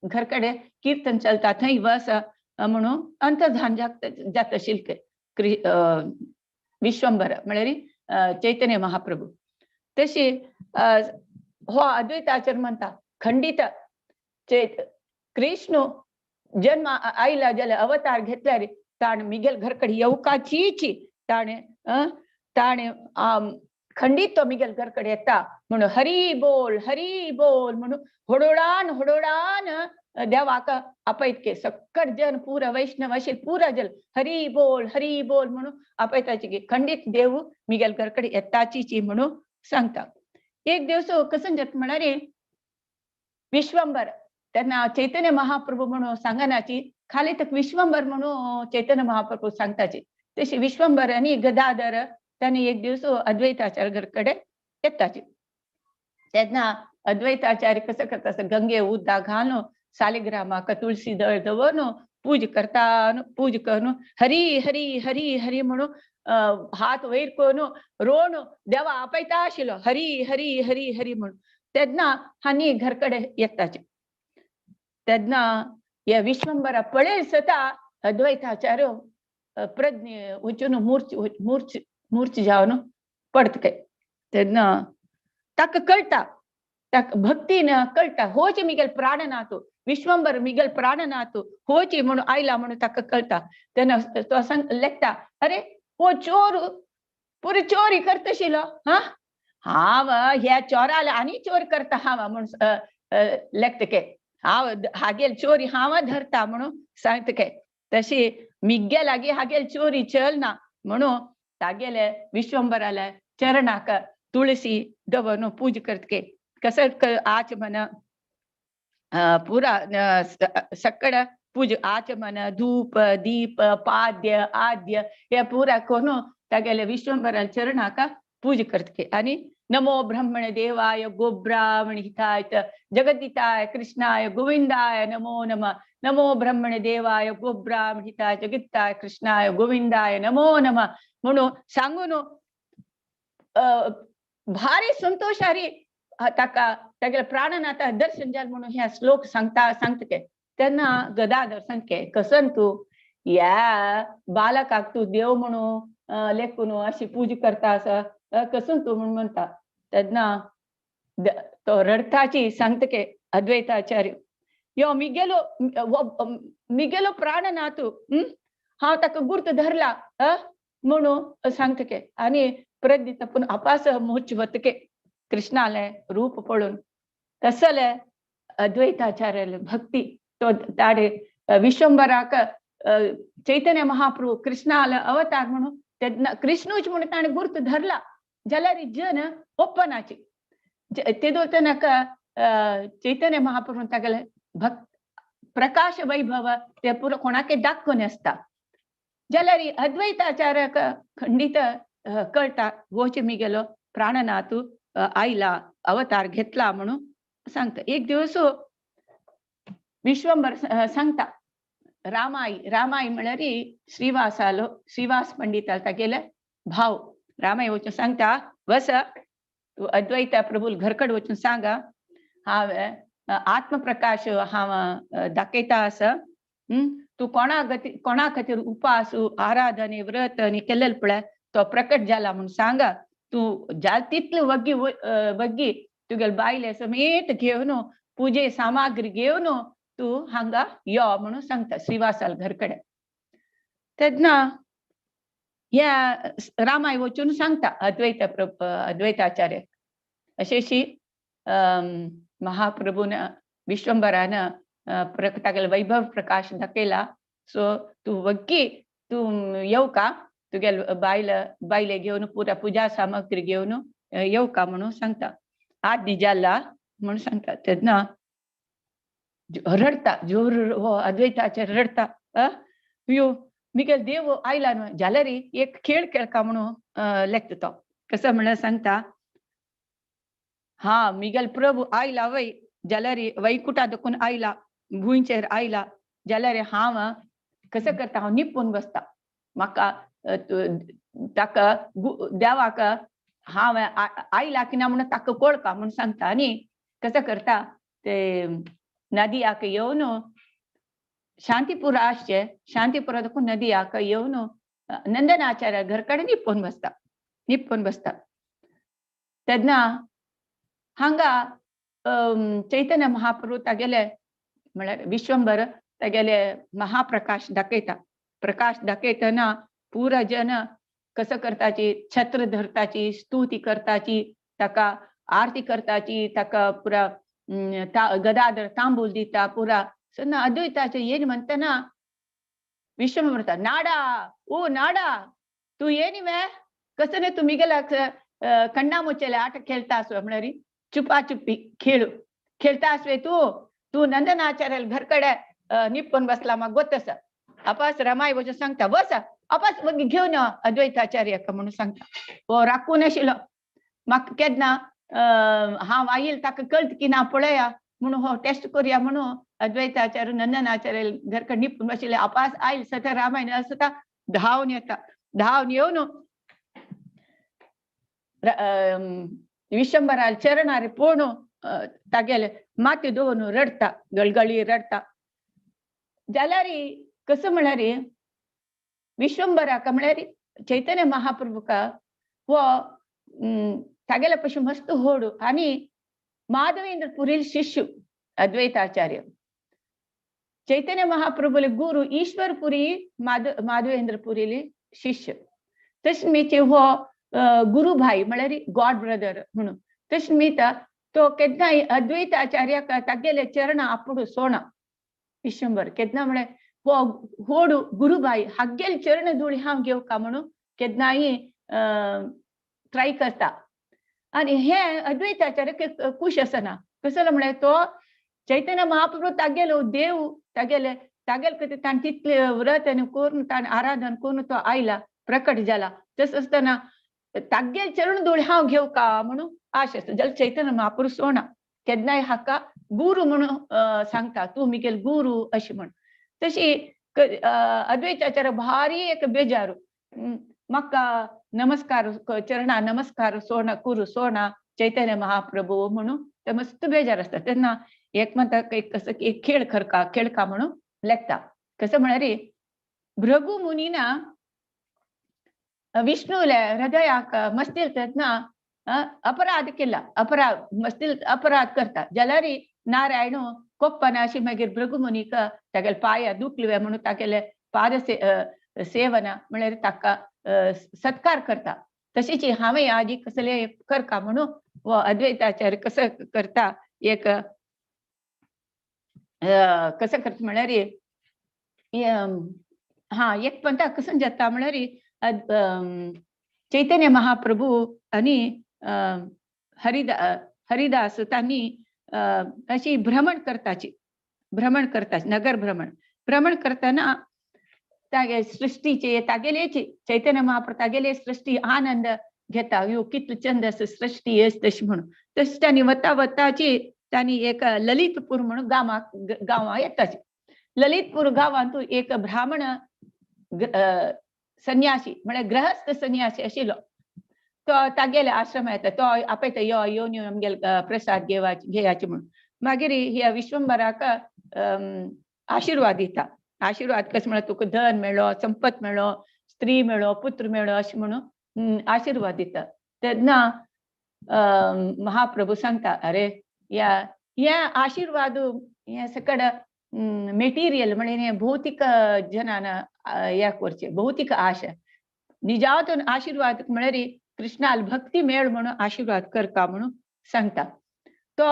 घरकडे कीर्तन चलता थंय वस म्हणून अंतर्धान जाता शिल्के विश्वंभर म्हळ्यार चैतन्य महाप्रभू. तशी हो अद्वैताचार्य म्हणटा खंडित कृष्ण जन्म आयला जाल्यार अवतार घेतल्यार ताणें मिगेल घरकडे येवकाचीची ताणें ताणें खंडीत तो मिगेल घरकडे येता म्हणून हरी बोल हरी बोल म्हणून होडोडान होडोडान देवाक आपयतके सक्कड जन पुरा वैष्णव अशे पुरा जन हरी बोल हरी बोल म्हणून आपयताची की खंडीत देव मिगेल घरकडे येताचीची म्हणून सांगता. एक दिवस कसं जाता म्हळ्यार विश्वंभर तेन्ना चैतन्य महाप्रभू म्हणून सांगनाची खाली तक विश्वंभर म्हणून चैतन्य महाप्रभू सांगताची. तशी विश्वंभर आनी गदाधर तांणी एक दिवस अद्वैताचार्य घरकडे येताची. तेन्ना अद्वैताचार्य कसं करता, गंगे उदक घालून सालिग्रामाक तुळसी दळ दवरून पूज करता, पूज करून हरी हरी हरी हरी म्हणून हात वयर करून रोण देवा आपयता आशिल्लो हरी हरी हरी हरी म्हणून. तेन्ना हांणी घरकडे येताचे. तेन्ना हे विश्वंभरा पळय सता अद्वैताचार्य प्रज्ञ वचून मूर्च मूर्च मूर्च जावन पडत काय. तेन्ना ताका कळटा, ताका भक्तीन कळटा होच मिगेल प्राणनाथ विश्वंभर मिगेल प्राणनाथ होच म्हणून आयला म्हणून ताका कळटा. तेन्ना तो सांग लेखता, अरे हो चोर पुरी चोरी करतशिलो, हा हांव ह्या चोराला आनी चोर करता हांव म्हणून लेखता के, हांव हागेल चोरी हांव धरता म्हणून सांगता के. तशी मिग्गे लागीं हागेल चोरी चल ना म्हणून तागेले विश्वंभराले चरणाक तुळसी दवरून पूज करत के. कसं आचमन पुरा सकड पूज आचमन धूप दीप पाद्य आद्य हे पुरा करून तागेले विश्वंभरा चरणाक पूज करत के. आनी नमो ब्रह्मण देवाय गोब्राह्मण हिताय जगदिताय कृष्णाय गोविंदाय नमो नमः, नमो ब्रह्मण देवाय गोब्राह्मण हिताय जगदिताय कृष्णाय गोविंदाय नमो नमः म्हणून सांगून भारी संतोषारी ताका तागेले प्राणनाथा दर्शन जालें म्हणून ह्या श्लोक सांगता सांगता के. तेन्ना गदाधर सांगके कसन तूं ह्या बालकाक तूं देव म्हणून लेखून अशी पूजा करता आसा कसून तूं म्हणून म्हणटा. तेन्ना तो रडताची सांगता के अद्वैताचार्य यो मिगेलो मिगेलो प्राणनाथ हांव ताका गुर्त धरला म्हणून सांगता के. आनी प्रज्ञ पूण आपास मोच वतके कृष्णाले रूप पळोवन तसले अद्वैताचार्याले भक्ती तो ताडे विश्वंभराक चैतन्य महाप्रभू कृष्णाले अवतार म्हणून तेन्ना कृष्णूच म्हणून ताणें गुर्त धरला जाल्यार जन ओपनाची तेदो तेन्ना चैतन्य महाप्रभू तागेले भक्त प्रकाश वैभव ते पुरो कोणाके दाखोवन आसता. जाल्यार अद्वैताचार्याक खंडीत कळटा होच मिगेलो प्राणनाथ आयला अवतार घेतला म्हणून सांगता. एक दिवस विश्वंभर सांगता रामाई, रामाई म्हळ्यार श्रीवासालो श्रीवास पंडिताल तागेले भाव रामाई वचून सांगता वस तूं अद्वैता प्रभूल घरकड वचून सांगा हांवें आत्मप्रकाश हांव दाखयता आसा, तूं कोणा गती कोणा खातीर उपास आराधने व्रत आनी केल्लें पळय तो प्रकट जाला म्हणून सांगा, तूं जाल तितले वग्गी वग्गी तुगेले बायले समेत घेवन पुजे सामग्री घेवन तूं हांगा यो म्हणून सांगता श्रीवासाल घरकडे. तेन्ना ह्या रामाय वचून सांगता अद्वैत अद्वैताचार्य अशेशी महाप्रभून विश्वंभरान तागेलो वैभव प्रकाश दाखयला, सो तूं वग्गी तूं येवका तुगेले बायल बायले घेवन पुरा पुजा सामग्री घेवन येवका म्हणून सांगता, आज्ञा जाला म्हणून सांगता. तेन्ना रडता जोर हो अद्वैताचार्य रडता, यो मिगेल देव आयला न्हय जाल्यार एक खेळ खेळका म्हणून लेखता तो. कसो म्हणल्यार सांगता, हा मिगेल प्रभू आयला वय जाल्यार वैकुटा दखून आयला, भुंयचेर आयला जाल्यार हांव कसं करता, हांव निपून बसता, म्हाका ताका देवाक हांव आयला की ना म्हणून ताका कळका म्हणून सांगता. आनी कसं करता ते नदियाक येवन शांतीपुरा आसचे, शांतीपुरा देखून नदियाक येवन नंदनाचार्य घर कडेन निपून बसता, निपून बसता. तेन्ना हांगा चैतन्य महाप्रभू तागेले म्हळ्यार विश्वंभर तागेले महाप्रकाश दाखयता. प्रकाश दाखयतना पुरा जन कसं करताची, छत्र धरताची, स्तुती करताची, ताका आरती करताची, ताका पुरा गदाधर तांबूल दिता पुरा. सो अद्वैताचे येन म्हणतना विश्वंभर म्हणता, नाडा ओ नाडा तूं येनी वे कसं न्ही तूं मिगेला कण्णा मुचेले आट खेळता आसो म्हळ्यार चुपा चुप्पी खेळ खेळता आसवे तूं, तूं नंदनाचार्य घर कडे निपून बसला म्हाका गोत आसा. अपास रमाई वचून सांगता बस अपास घेवन यो अद्वैताचार्य म्हणून सांगता. हो राखून आशिल्लो म्हाका केन्ना हांव आयल ताका कळत की ना पळया म्हणून हो टेस्ट करुया म्हणून अद्वैताचार्य नंदनाचार्य घर कडे निपून बशिल्ले. अपास आयल सता रामायण आसता धांवन येता, धांवन येवन विश्वंभराल चरणार पोणू तागेले माती दवरून रडता, गळगळी रडता. जाल्यार कसं म्हळ्यार विश्वंभराक म्हळ्यार चैतन्य महाप्रभूका हो तागेले पशी मस्त होडू आनी माधवेंद्र पुरील शिष्य अद्वैताचार्य. चैतन्य महाप्रभूले गुरु ईश्वरपुरी माधवेंद्र पुरीले शिष्य. तशें मीचे हो गुरुभाई म्हळ्यार गॉड ब्रदर म्हणून. तशें मीता तो केन्नाय अद्वैताचार्याक तागेले चरण आपुडू सोणा विश्वंभर केन्ना म्हळ्यार हो होडू गुरुभाई हागेल चरण धुळी हांव घेवका म्हणून केन्नाय ट्राय करता. आनी हे अद्वैताचार्य खूश आसना. कसलो म्हळ्यार तो चैतन्य महाप्रभू तागेलो देव तागेले तागेले खातीर ताणें तितले व्रत आनी करून ताणें आराधन करून तो आयला प्रकट जाला. तशें आसतना तागेल चरण धूळ हांव घेवका म्हणून आश आसता. जाल्यार चैतन्य महाप्रभू सोणा केन्नाय हाका गुरू म्हणून सांगता, तूं मिगेल गुरू अशें म्हण. तशी अद्वैताचार्य भारी एक बेजारू, म्हाका नमस्कार चरणा नमस्कार सोणा कुरू सोणा चैतन्य महाप्रभू म्हणून ते मस्त बेजार आसता. तेन्ना एक म्हणता एक कसं एक खेळ खरका खेळका म्हणून लेखता. कसं म्हळ्यार भृगु मुनीना विष्णूले हृदयाक मस्तील तेन्ना अपराध केला, अपराध मस्तील अपराध करता जाल्यार नारायण कोप्पन अशी मागीर भृगुमुनीक तागेले पांय दुखले म्हणून तागेले पाद सेवन म्हळ्यार ताका सत्कार करता. तशीच हांवें आजी कसले करका म्हणून हो अद्वैताचार्य कसं करता एक कसं करता म्हळ्यार हा एक पंता कसं जाता म्हळ्यार चैतन्य महाप्रभू आनी हरिदास तांणी अशी भ्रमण करताची, भ्रमण करता नगर भ्रमण, भ्रमण करताना तागे सृष्टीचे तागेलेची चैतन्य महाप्रभू तागेले सृष्टी आनंद घेता, यो कितलो चंद आसा सृष्टी तशी म्हणून. तशें तांणी वता वताची तांणी एक ललितपूर म्हणून गांवाक गांवां येताची. ललितपूर गांवांत एक ब्राह्मण संन्यासी म्हळ्यार गृहस्थ संन्यासी आशिल्लो. तो तागेले आश्रम येता, तो आपयता यो येवन येवन आमगेले प्रसाद घेयाचे म्हणून. मागीर ह्या विश्वंभराक आशिर्वाद दिता. आशिर्वाद कसो म्हळ्यार तुका धन मेळ्ळो, संपत मेळ्ळो, स्त्री मेळ्ळो, पुत्र मेळ्ळो अशें म्हणून आशिर्वाद दिता. तेन्ना महाप्रभू सांगता, अरे ह्या ह्या आशिर्वाद हे सकड मेटिरियल म्हळ्यार भौतीक जनान ह्या करचे भौतीक आशा निजातून आशिर्वाद म्हळ्यार कृष्णाल भक्ती मेळ म्हणून आशिर्वाद करका म्हणून सांगता. तो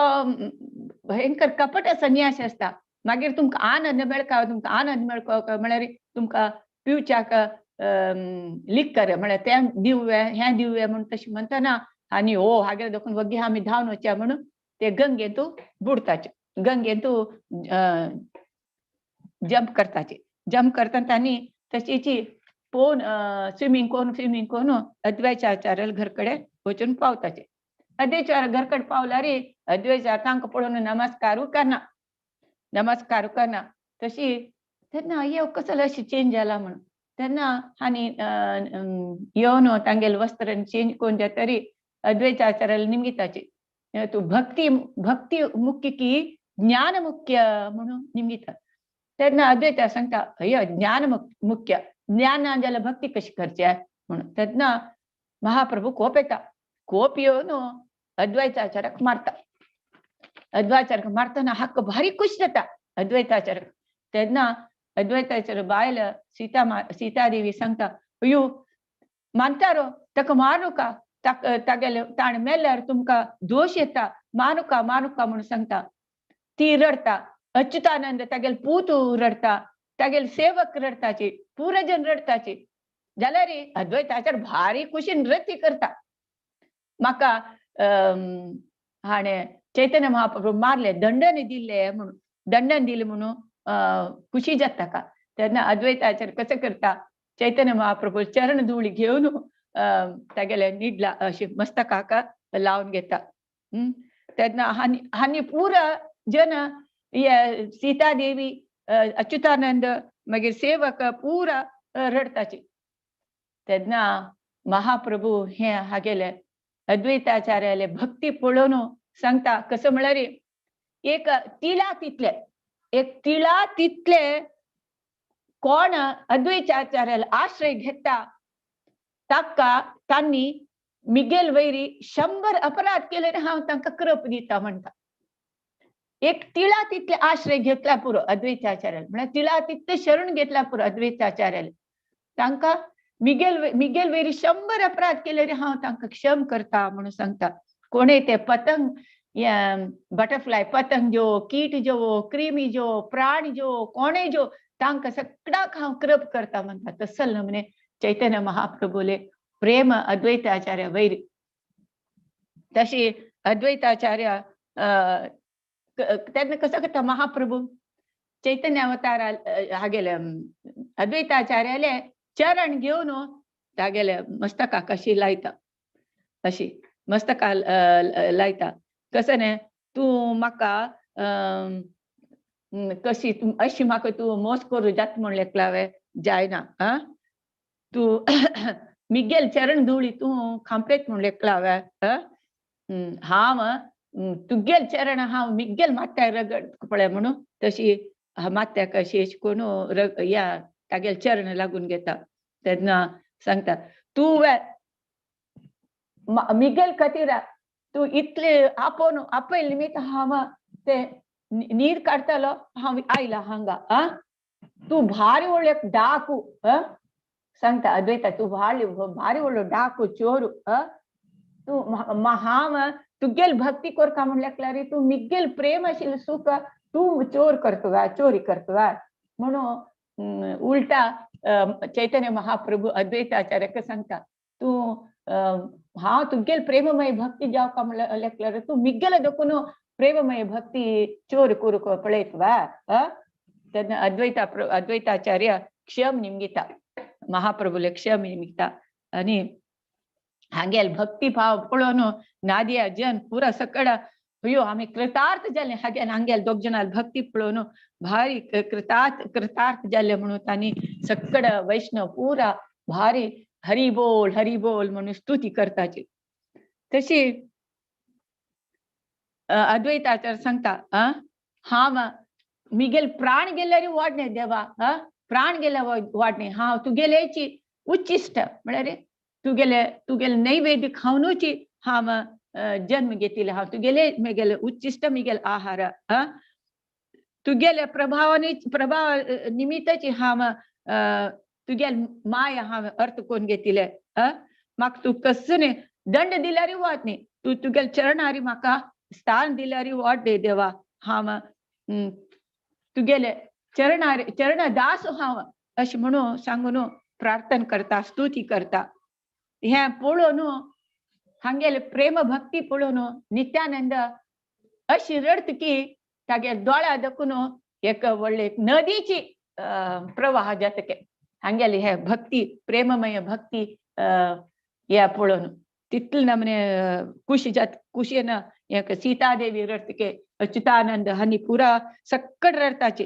भयंकर कपट संन्यासी आसता. मागीर तुमकां आनंद मेळका, तुमकां आनंद मेळका म्हळ्यार तुमकां पिवच्याक लिकर म्हळ्यार तें दिवया हें दिवया म्हूण तशें म्हणटना आनी हो हागेले देखून वग्गी आमी धांवन वचया म्हणून ते गंगेंतू बुडताचे, गंगेंतू जंप करताचे. जंप करता तांणी तशीची पोवन स्विमींग करून स्विमींग करून अद्वैताचार्याल घरकडे वचून पावताचे. अद्वैताचार्य घरकडे पावला रे अद्वैताचार्य तांकां पळोवन नमस्कारू करना, नमस्कार करना. तशी तेन्ना येव कसलो अशी चेंज जाला म्हणून तेन्ना आनी येवन तांगेले वस्त्र चेंज करून जातरी अद्वैताचार्याला निमगिताचे तूं भक्ती भक्ती मुख्य की ज्ञान मुख्य म्हणून निमगिता. तेन्ना अद्वैत सांगता अय ज्ञान मुख्य, ज्ञान ना जाल्यार भक्ती कशी करची म्हणून. तेन्ना महाप्रभू कोप येता, कोप येवन अद्वैताचार्याक मारता. अद्वैताचार्याक मारतना हाका भारी खुश जाता अद्वैताचार्य. तेन्ना अद्वैताचार्य बायल सीता सीतादेवी सांगता अयो मानता रो ताका मारुका, तागेले ताणें मेल्यार तुमकां दोश येता, मारुका मारुका म्हणून सांगता. ती रडता, अच्युतानंद तागेले पूत रडता, तागेले सेवक रडताची, पुरजन रडताची. जाल्यार अद्वैताचार्य भारी खुशीन नृत्य करता. म्हाका हाणें चैतन्य महाप्रभू मारले, दंडन दिले म्हणून, दंडन दिले म्हणून खुशी जाता ताका. तेन्ना अद्वैताचार्य कसं करता चैतन्य महाप्रभू चरण धुळी घेवन तागेले निडला अशी मस्तकाक लावन घेता. तेन्ना हानी हानी पुरा जन सीतादेवी अच्युतानंद मागीर सेवक पुरा रडताची. तेन्ना महाप्रभू हे हागेले अद्वैताचार्याले भक्ती पळोवन सांगता कसं म्हळ्यार एक तिळा तितले, एक तिळा तितले कोण अद्वैताचार्याला आश्रय घेता ताका तांणी मिगेल वैरी 100 अपराध केले हांव तांकां कृप दिता म्हणटा. एक तिळा तितले आश्रय घेतला पुरो अद्वैताचार्याला, म्हळ्यार तिळा तितले शरण घेतला पुरो अद्वैताचार्याला, तांकां मिगेल मिगेल वैरी 100 अपराध केले हांव तांकां क्षम करता म्हणून सांगता. कोणे ते पतंग बटरफ्लाय पतंग जो, कीट जो, क्रिमी जो, प्राणी जो, कोणे जो तांकां सगळ्याक हांव कृप करता म्हणटा. तसल नमने चैतन्य महाप्रभूले प्रेम अद्वैताचार्य वैरी. तशी अद्वैताचार्य तेन्ना कसं करता महाप्रभू चैतन्य अवतार हागेले अद्वैताचार्याले चरण घेवन तागेले मस्तकाक अशी लायता, अशी मस्तका लायता. कसं न्ही तूं म्हाका कशी अशी म्हाका तूं मोस करूं जाता म्हूण लेखलावे जायना, आ तूं मिगेल चरण धुळी तूं खांपेत म्हूण लेखलावे, हांव तुगेल चरण हांव मिगेल माथ्याक रगड पळय म्हणून तशी माथ्याक अशी अशी करून या तागेल चरण लागून घेता. तेन्ना सांगता तूं मिगेल खातीर तूं इतले आपोवन आपयल निमित्त हांव ते नीर काडटालो, हांव आयला हांगा, आ तूं भारी व्हडलो एक डाकू, आ सांगता अद्वैता तूं भारी भारी व्हडलो डाकू चोरू, आ तूं हांव तुगेल भक्ती करता म्हण लेखल्यार तूं मिगेल प्रेम आशिल्लें सुख तूं चोर करतवा, चोरी करतवा म्हणून उल्टा चैतन्य महाप्रभू अद्वैताचार्याक सांगता तूं हांव तुगेल प्रेममय भक्ती जावका म्हण लेखल्यार तूं मिगेल देखून प्रेममय भक्ती चोर करूंक पळयतवा. तेन्ना अद्वैताचार्य क्षम निमगिता, महाप्रभूले क्षम निमगिता आनी हांगेल भक्ती भाव पळोवन नादिया जन पुरा सकड अयो आमी कृतार्थ जाले, हागेल हांगेल दोग जाणां भक्ती पळोवन भारी कृतार्थ कृतार्थ जाले म्हणून तांणी सकड वैष्णव पुरा भारी हरी बोल हरी बोल म्हणून स्तुती करताची. तशी अद्वैताचार्य सांगता हांव मिगेल प्राण गेल्यार वाडणे देवा, हा प्राण गेल्यार वाडणे, हांव तुगेल्याची उच्चिश्ट म्हळ्यार तुगेले तुगेले नैवेद्य खावनूची हांव जन्म घेतिल्ले, हांव तुगेले मिगेले उच्चिश्ट मिगेल आहार, हा तुगेले प्रभावाने प्रभाव निमित्ताची हांव तुगेल माया हांव अर्थ करून घेतिल्ले, म्हाका तूं कसने दंड दिल्यार वाट न्ही, तूं तुगेल चरणारी म्हाका स्थान दिल्यार वाट दे देवा, हांव तुगेले चरणारी चरण दास हांव अशें म्हणून सांगून प्रार्थना करता, स्तुती करता. हें पळोवन हांगेले प्रेम भक्ती पळोवन नित्यानंद अशी रडत की तागे दोळ्या दखून एक व्हडले नदीची प्रवाह जातके हांगेले हे भक्ती प्रेममय भक्ती हे पळोवन तितले नमने खुशी जात खुशयेन एक सीतादेवी रडतके अच्युतानंद हांणी पुरा सक्कड रडताची.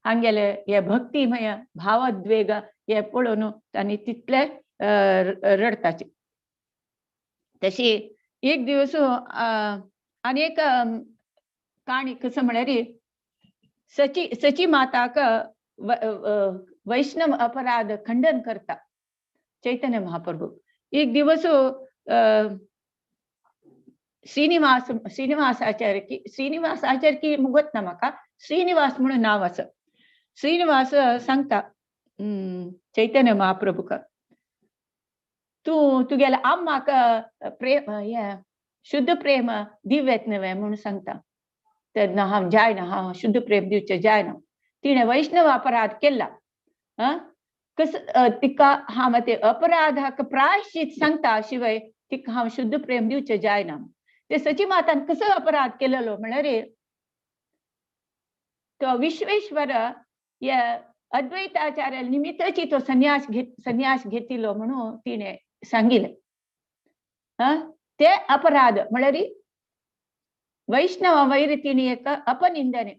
हांगेले हे भक्तिमय भावोद्वेग हे पळोवन तांणी तितले रडताचे. तशी एक दिवस आनी एक काणी कसं म्हळ्यार सची सची माताक वैष्णव अपराध खंडन करता चैतन्य महाप्रभू. एक दिवस श्रीनिवास श्रीनिवासाचार्य की श्रीनिवासाचार्य की मुगत ना म्हाका श्रीनिवास म्हणून नांव आसा. श्रीनिवास सांगता चैतन्य महाप्रभूक तूं तुगेल्या आम्माक प्रेम हे शुद्ध प्रेम दिव्यत न्हय म्हणून सांगता. तेन्ना हांव जायना हांव शुद्ध प्रेम दिवचें जायना. तिणें वैष्णव अपराध केला कस तिका हांव ते अपराधाक प्रायश्चित सांगता शिवाय तिका हांव शुद्ध प्रेम दिवचें जायना. ते सची मातान कसो अपराध केलेलो म्हळ्यार तो विश्वेश्वर या अद्वैताचार्य निमित्ताची तो संन्यास संन्यास घेतिलो म्हणून तिणें सांगिलें. ते अपराध म्हळ्यार वैष्णव वैर तिणें एक अपनिंदने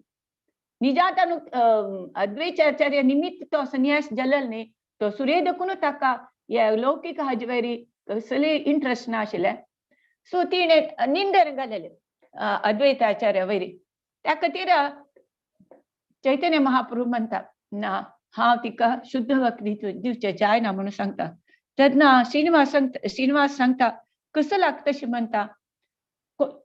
निजातान अद्वैताचार्य निमित्त तो संन्यास जालेलो न्ही तो सुर्यदकून ताका ह्या लौकीक हाजे वयर कसले इंट्रस्ट नाशिल्लें. सो तिणें निंदन घालेलें अद्वैताचार्य वयर. त्या खातीर चैतन्य महाप्रभू म्हणटा ना हांव तिका शुद्ध भक्ती दिवचें जायना म्हणून सांगता. तेन्ना श्रीनिवास सांगता श्रीनिवास सांगता कसो लागता तशें म्हणटा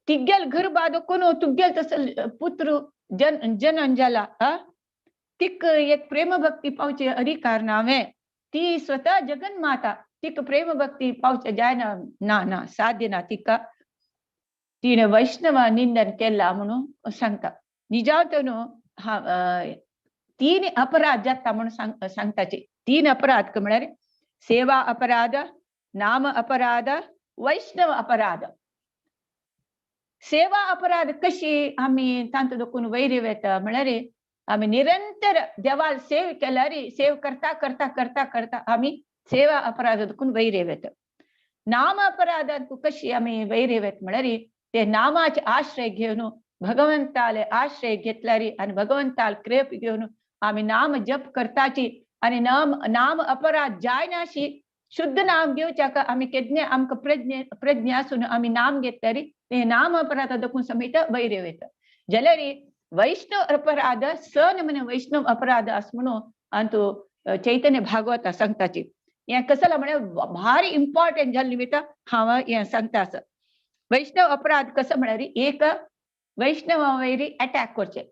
तिगेल गर्भाद कोण तुगेल तसो पुत्र जन जनन जाला तिक एक प्रेमभक्ती पावचे अधिकार ना हांवें ती स्वतः जगन्माता तिका प्रेमभक्ती पावचे जायना ना ना साध्य ना तिका तिणें वैष्णव निंदन केला म्हणून सांगता. निजांत न्हू तीन अपराध जाता म्हणून सांगताची. तीन अपराध म्हळ्यार सेवा अपराध, नाम अपराध, वैष्णव अपराध. सेवा अपराध कशी आमी तांतू देखून वैर वेता म्हळ्यार आमी निरंतर देवाल सेव केल्यार सेव करता करता करता करता आमी सेवा अपराध देखून वैर वेता. नाम अपराधांत कशी आमी वैर वेत म्हळ्यार ते नामाचे आश्रय घेवन भगवंताले आश्रय घेतल्यार आनी भगवंताल क्रेप घेवन आमी नाम जप करताची आनी नाम नाम अपराध जायनाशी शुद्ध नाम घेवच्याक आमी केन्ना आमकां प्रज्ञ प्रज्ञा आसून आमी नाम घेतल्यार ते नाम अपराध देखून समेत वैर वयता. जाल्यार वैष्णव अपराध स म्हण वैष्णव अपराध आस म्हणून आनी चैतन्य भागवत सांगताची. हें कसला म्हळ्यार भारी इम्पॉर्टंट जाल्ले निमित्त हांव हें सांगता आसा. वैष्णव अपराध कसो म्हळ्यार एक वैष्णवा वयर अटॅक करचे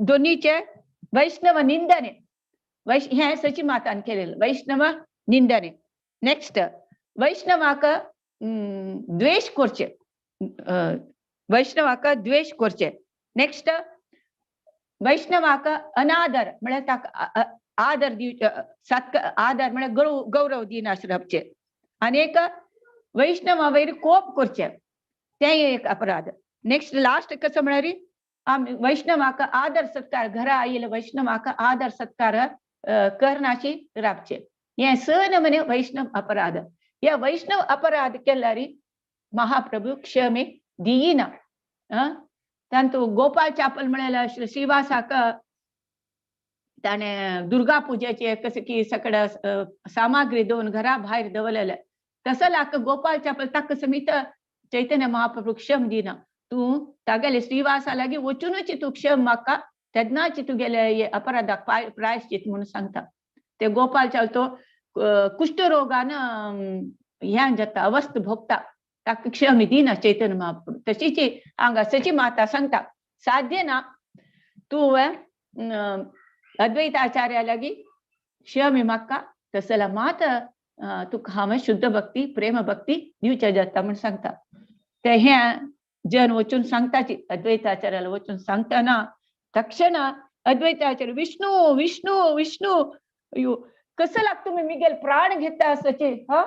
दोनीचे वैष्णव निंदने हें सची मातान केलेलं वैष्णव निंदने. नेक्स्ट वैष्णवाक द्वेष करचे वैष्णवाक द्वेष करचे. नेक्स्ट वैष्णवाक अनादर म्हळ्यार ताका आदर दिवचे सत्क आदर म्हळ्यार गौरव दिनासचे. आनी एक वैष्णवा वयर कोप करचे तें एक अपराध. नेक्स्ट लास्ट कसं म्हळ्यार आमी वैष्णवाक आदर सत्कार घरा आयिल्ले वैष्णवाक आदर सत्कार करनाशी राबचे. हें स नमने वैष्णव अपराध. ह्या वैष्णव अपराध केल्यार महाप्रभू क्षमे दिना. तांतू गोपाल चापल म्हळ्यार श्रीवासाक ताणें दुर्गा पुजेचे कशें की सगळं सामग्री दवरून घरा भायर दवरलेलें तसो लाक गोपाल चापल ताका समेत चैतन्य महाप्रभू क्षम दिना. तूं तागेले श्रीवासा लागीं वचुनूच तूं क्षम म्हाका तेन्नाच तुगेले अपराधाक प्रायश्चित म्हणून सांगता. ते गोपाल चाल तो कुष्ठरोगान ह्यान जाता अवस्थ भोगता ताका क्षम दिना चैतन्य महाप्रभू. तशीच हांगा सची माता सांगता साध्य ना तूं अद्वैताचार्या लागीं क्षम म्हाका तसला मात तुका हांवें शुद्ध भक्ती प्रेम भक्ती दिवचे जाता म्हूण सांगता. ते हें जन वचून सांगताची अद्वैताचार्याला वचून सांगताना तक्षण अद्वैताचार्य विष्णू विष्णू विष्णू अयो कसं लागतो मी मिगेल प्राण घेता असचे हा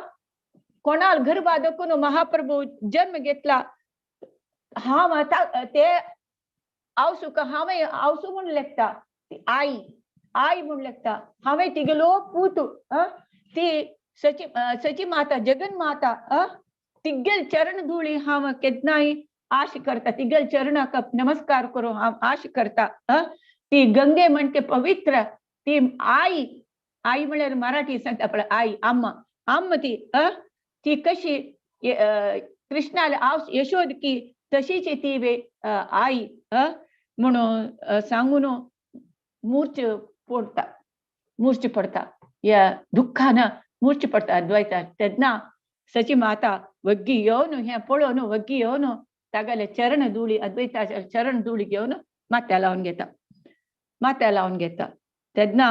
कोणाल गर्भा दखून महाप्रभू जन्म घेतला, हांव आतां ते आवसू हांवें आवसू म्हूण लेखता, आई आई म्हूण लेखता, हांवें तिगेलो पूत, ती सची सची माता जगन माता, तिगेल चरण धुळी हांव केन्नाय आश करता, तिगेल चरणाक नमस्कार करूं हांव आश करता. ती गंगे म्हणते पवित्र ती आई, आई म्हळ्यार मराठी सांगता पळय आई अम्मा, अम्मा ती ती कशी कृष्णाला आव यशोद की तशीच ती वे आई म्हणून सांगून मूर्छ पडता, मूर्छ पडता, या दुःखान मूर्छ पडता अद्वैता. तेन्ना सची माता वग्गी येवन हें पळोवन वग्गी येवन तागेले चरण धुळी अद्वैताच्या चरण धुळी घेवन माथ्या लावन घेता, माथ्या लावन घेता. तेन्ना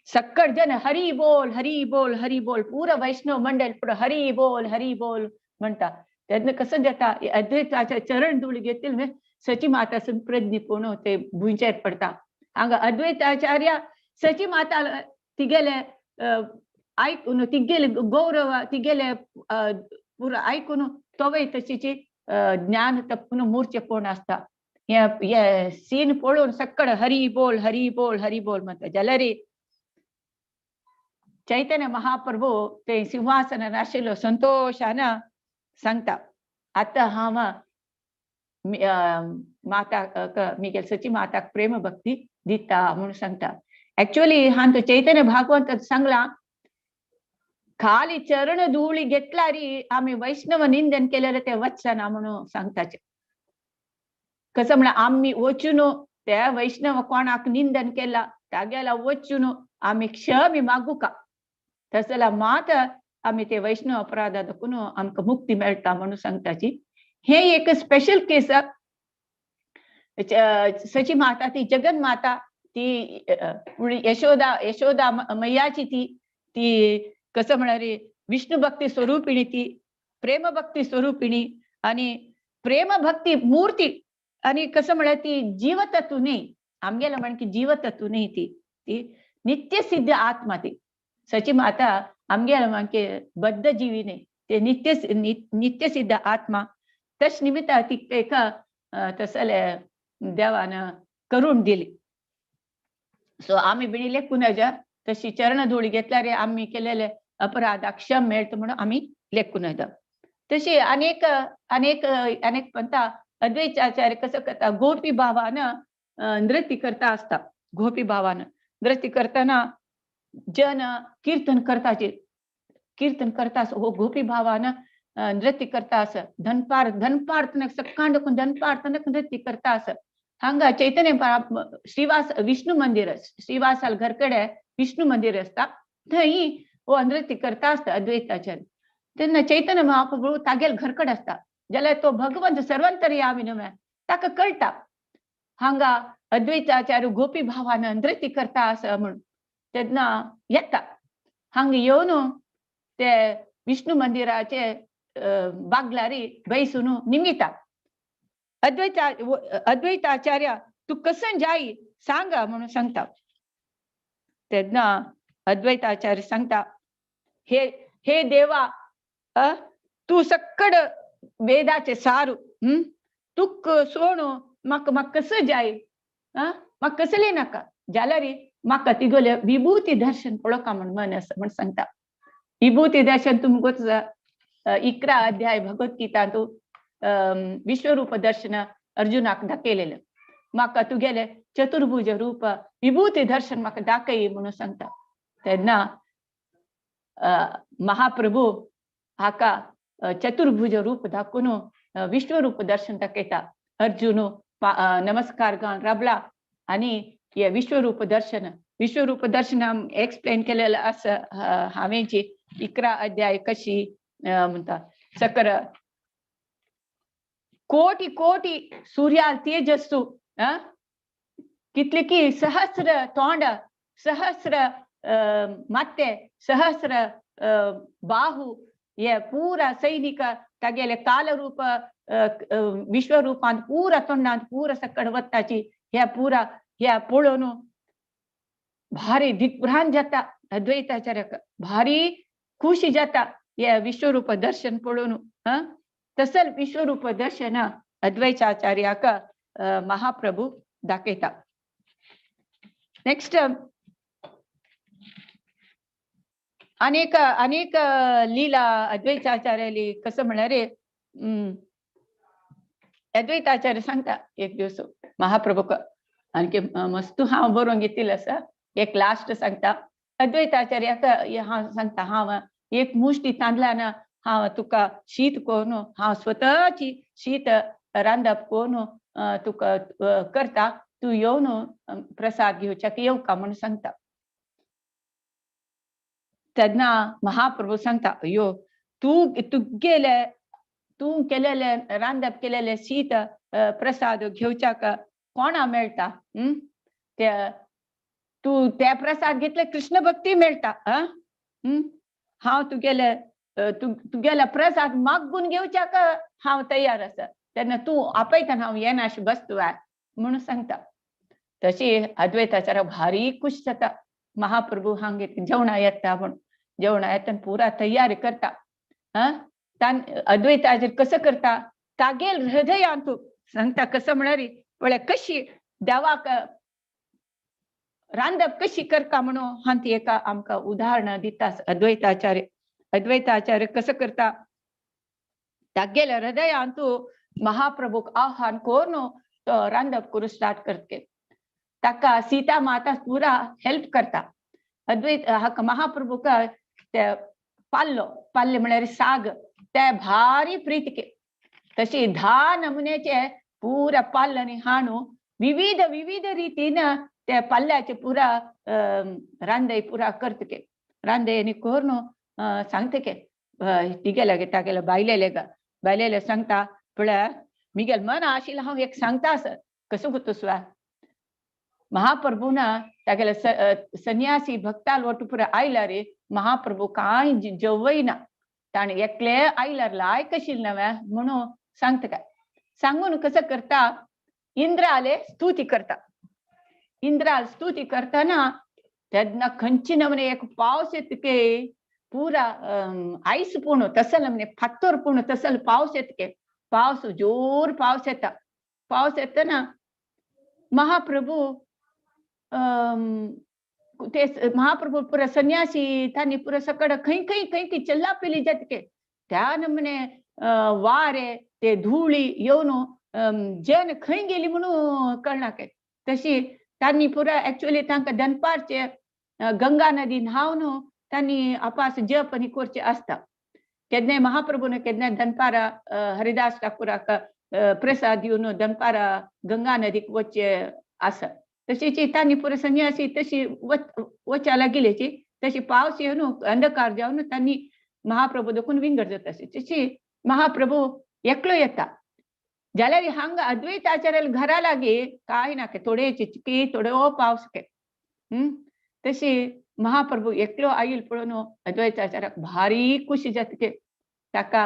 सक्कड जन हरी बोल हरी बोल हरी बोल, पुरा वैष्णव मंडळ पुरा हरी बोल हरी बोल म्हणटा. तेन्ना कसं जाता अद्वैताच्या चरण धुळी घेतील सची माता प्रज्ञ पूर्ण ते भुंयचेर पडता. हांगा अद्वैताचार्य सची माता तिगेले आयकून तिगेले गौरव तिगेले पुरा आयकून तोवय तशीची ज्ञान तपून मूर्चे कोण आसता. हे सीन पळोवन सक्कड हरी बोल हरी बोल हरी बोल म्हणटा. जाल्यार चैतन्य महाप्रभू ते सिंहासनार आशिल्लो संतोशान सांगता, आतां हांव माता मिगेल सची माताक प्रेम भक्ती दिता म्हणून सांगता. ऍक्च्युअली हांव चैतन्य भागवंत सांगला, खाली चरण धुळी घेतलारी आमी वैष्णव निंदन केल्यार ते वचना म्हणून सांगताचे. कसं म्हळ्यार आमी वचून त्या वैष्णव कोणाक निंदन केला तागेला वचून आमी क्षमी मागूका, तस जाल्यार मात आमी ते वैष्णव अपराधा दाखून आमकां मुक्ती मेळटा म्हणून सांगताची. हे एक स्पेशल केस. सची माता ती जगन माता ती यशोदा, यशोदा मैयाची ती ती कसं म्हळ्यार विष्णू भक्ती स्वरूपिणी, ती प्रेम भक्ती स्वरूपिणी आणि प्रेम भक्ती मूर्ती. आणि कसं म्हळ्यार ती जीवतत्व न्ही, आमगेला म्हण की जीवतत्व न्ही, ती ती नित्य सिद्ध आत्मा. ती सची माता आमगेला म्हण की बद्ध जीवी न्ही, ते नित्य नित्य सिद्ध आत्मा. तश निमित्त ती एका तसले देवान करून दिली. सो आमी बिणिले कुनजा तशी चरण धुळी घेतल्यार आमी केलेले अपराध क्षम मेळटा म्हणून आमी लेखून येता. तशी अनेक अनेक अनेक पंथा अद्वैताचार्य कसं करता, गोपी भावान नृत्य करता आसता. गोपी भावान नृत्य करताना जन कीर्तन करताचे, कीर्तन करता हो गोपी भावान नृत्य करता आस, धनपार धनपार सक्काण देखून धनपार नृत्य करता आस. हांगा चैतन्य श्रीवास विष्णू मंदिर, श्रीवासाल घरकडे विष्णू मंदिर आसता, थंय हो नृत्य करता आसता अद्वैताचार्य. तेन्ना चैतन्य महाप्रभू तागेल घरकड आसता, जाल्यार तो भगवंत सर्वंतर्यामी न्हय ताका कळटा हांगा अद्वैताचार्य गोपी भावान नृत्य करता आसा म्हणून. तेन्ना येता हांगा येवन ते विष्णू मंदिराचे बागलारी बैसून निमिता, अद्वैता अद्वैताचार्य तू कसन जाई सांगा म्हणून सांगता. तेन्ना अद्वैताचार्य सांगता, हे हे देवा, तू सक्कड वेदाचे सारू, तुक सोणू म्हाका म्हाका कसं जाय, म्हाका कसले नाका, जाल्यार म्हाका तिगोले विभूती दर्शन पळोवका म्हण मन आसा म्हण सांगता. विभूती दर्शन तुमकां 11 अध्याय भगवद्गीतांतु विश्वरूप दर्शन अर्जुनाक दाखयलेलें, म्हाका तुगेले चतुर्भुज रूप विभूती दर्शन म्हाका दाखय म्हणून सांगता. तेन्ना महाप्रभू हाका चतुर्भुज रूप दाखोवन विश्वरूप दर्शन दाखयता. अर्जुन नमस्कार घालून राबला आणि हे विश्वरूप दर्शन, विश्वरूप दर्शन एक्सप्लेन केलेलं आसा हांवेंची 11 अध्याय कशी म्हणता. सकर कोटी कोटी सूर्या तेजस्सु, कितले की सहस्र तोंड, सहस्र माते, सहस्र बाहु, हे पूरा सैनिक तागेले कालरूप विश्वरूपांत पूरा तोंडांत पूरा सकड वत्ताची ह्या पूरा ह्या पळोवन भारी दिग्भ्रांत जाता अद्वैताचार्य, भारी खुशी जाता. हे विश्वरूप दर्शन पळोवन तसल विश्वरूप दर्शन अद्वैताचार्याक महाप्रभू दाखयता. नेक्स्ट अनेक अनेक लीला अद्वैताचार्याली कसं म्हळ्यार अद्वैताचार्य सांगता एक दिवस महाप्रभूक आणखी मस्त हांव बरोवन घेतिल्लें आसा एक लास्ट सांगता. अद्वैताचार्याक हांव सांगता हांव एक मुष्टी तांदळान हांव तुका शीत करून हांव स्वतःची शीत रांदप करून तुका करता, तूं येवन प्रसाद घेवच्याक येवका म्हणून सांगता. तेन्ना महाप्रभू सांगता अयो तूं तुगेले तूं केलेले रांदप केलेले शीत प्रसाद घेवच्याक कोणा मेळटा? ते तूं ते प्रसाद घेतले कृष्ण भक्ती मेळटा. हांव तुगेले तुगेले प्रसाद मागून घेवच्याक हांव तयार आसा, तेन्ना तूं आपयतना हांव येना अशें बसतू म्हणून सांगता. तशी अद्वैताचार्य भारी खुश जाता. महाप्रभू हांगे जेवणा येता म्हण जेवणा येता पुरा तयारी करता. अद्वैताचार्य कसं करता तागेल हृदयांतू सांगता कसं म्हळ्यार पळय कशी देवाक रांदप कशी करता म्हणून हांती एका आमकां उदाहरण दिता अद्वैताचार्य. अद्वैताचार्य कसं करता तागेल हृदयांतू महाप्रभूक आव्हान करून तो रांदप करून स्टार्ट करते. ताका सीता माता पुरा हेल्प करता. अद्वैत हाका महाप्रभूक ते पाल्लो पाल्ले म्हळ्यार साग ते भारी प्रीतिके तशी 10 नमुन्याचे पुरा पाल्ल आनी हाणू विविध विविध रितीन ते पाल्ल्याचे पुरा रांदय पुरा करतके रांदय आनी करून सांगतके तिगेले तागेले बायलेले बायलेले सांगता पळय मिगेल मन आशिल्लें हांव एक सांगता आसत कसो गुतुसवा महाप्रभून तागेले संन्यासी भक्ताल वट्टू पुरा आयल्यार महाप्रभू कांय जेवयना ताणें एकले आयल्यार लायक आशिल्लें नवें म्हणून सांगता काय. सांगून कसं करता इंद्राले स्तुती करता. इंद्राल स्तुती करताना तेन्ना खंयची नमने एक पावस येतके पुरा आयस पूर्ण तसल नमने फातर पूर्ण तसल पावस येतके पावस जोर पावस येता. पावस येतना महाप्रभू ते महाप्रभू पुरा संन्यासी तांणी पुरा सकड खंय खंय खंय खंय चल्ला पेली जातके त्या नमने वारे ते धुळी येवन जन खंय गेली म्हणून कळना काय. तशी तांणी पुरा एक्चुअली तांकां दनपारचे गंगा नदी न्हावन तांणी आपास जप आनी करचे आसता. केन्नाय महाप्रभून केन्नाय दनपारा हरिदास ठाकुराक प्रसाद दिवन दनपारा गंगा नदीक वचचे आसा. तशीच तांणी पुरा संन्यासी तशी वच्या लागिल्ल्याची तशी पावस येवन अंधकार जावन तांणी महाप्रभू देखून विंगड जाता. तशी महाप्रभू एकलो येता जाल्यार हांगा अद्वैताचार्य घरा लागी काय ना थोडे चिचकी थोडो पावस के तशी महाप्रभू एकलो आयल पळोवन अद्वैताचार्याक भारी खुशी जातके ताका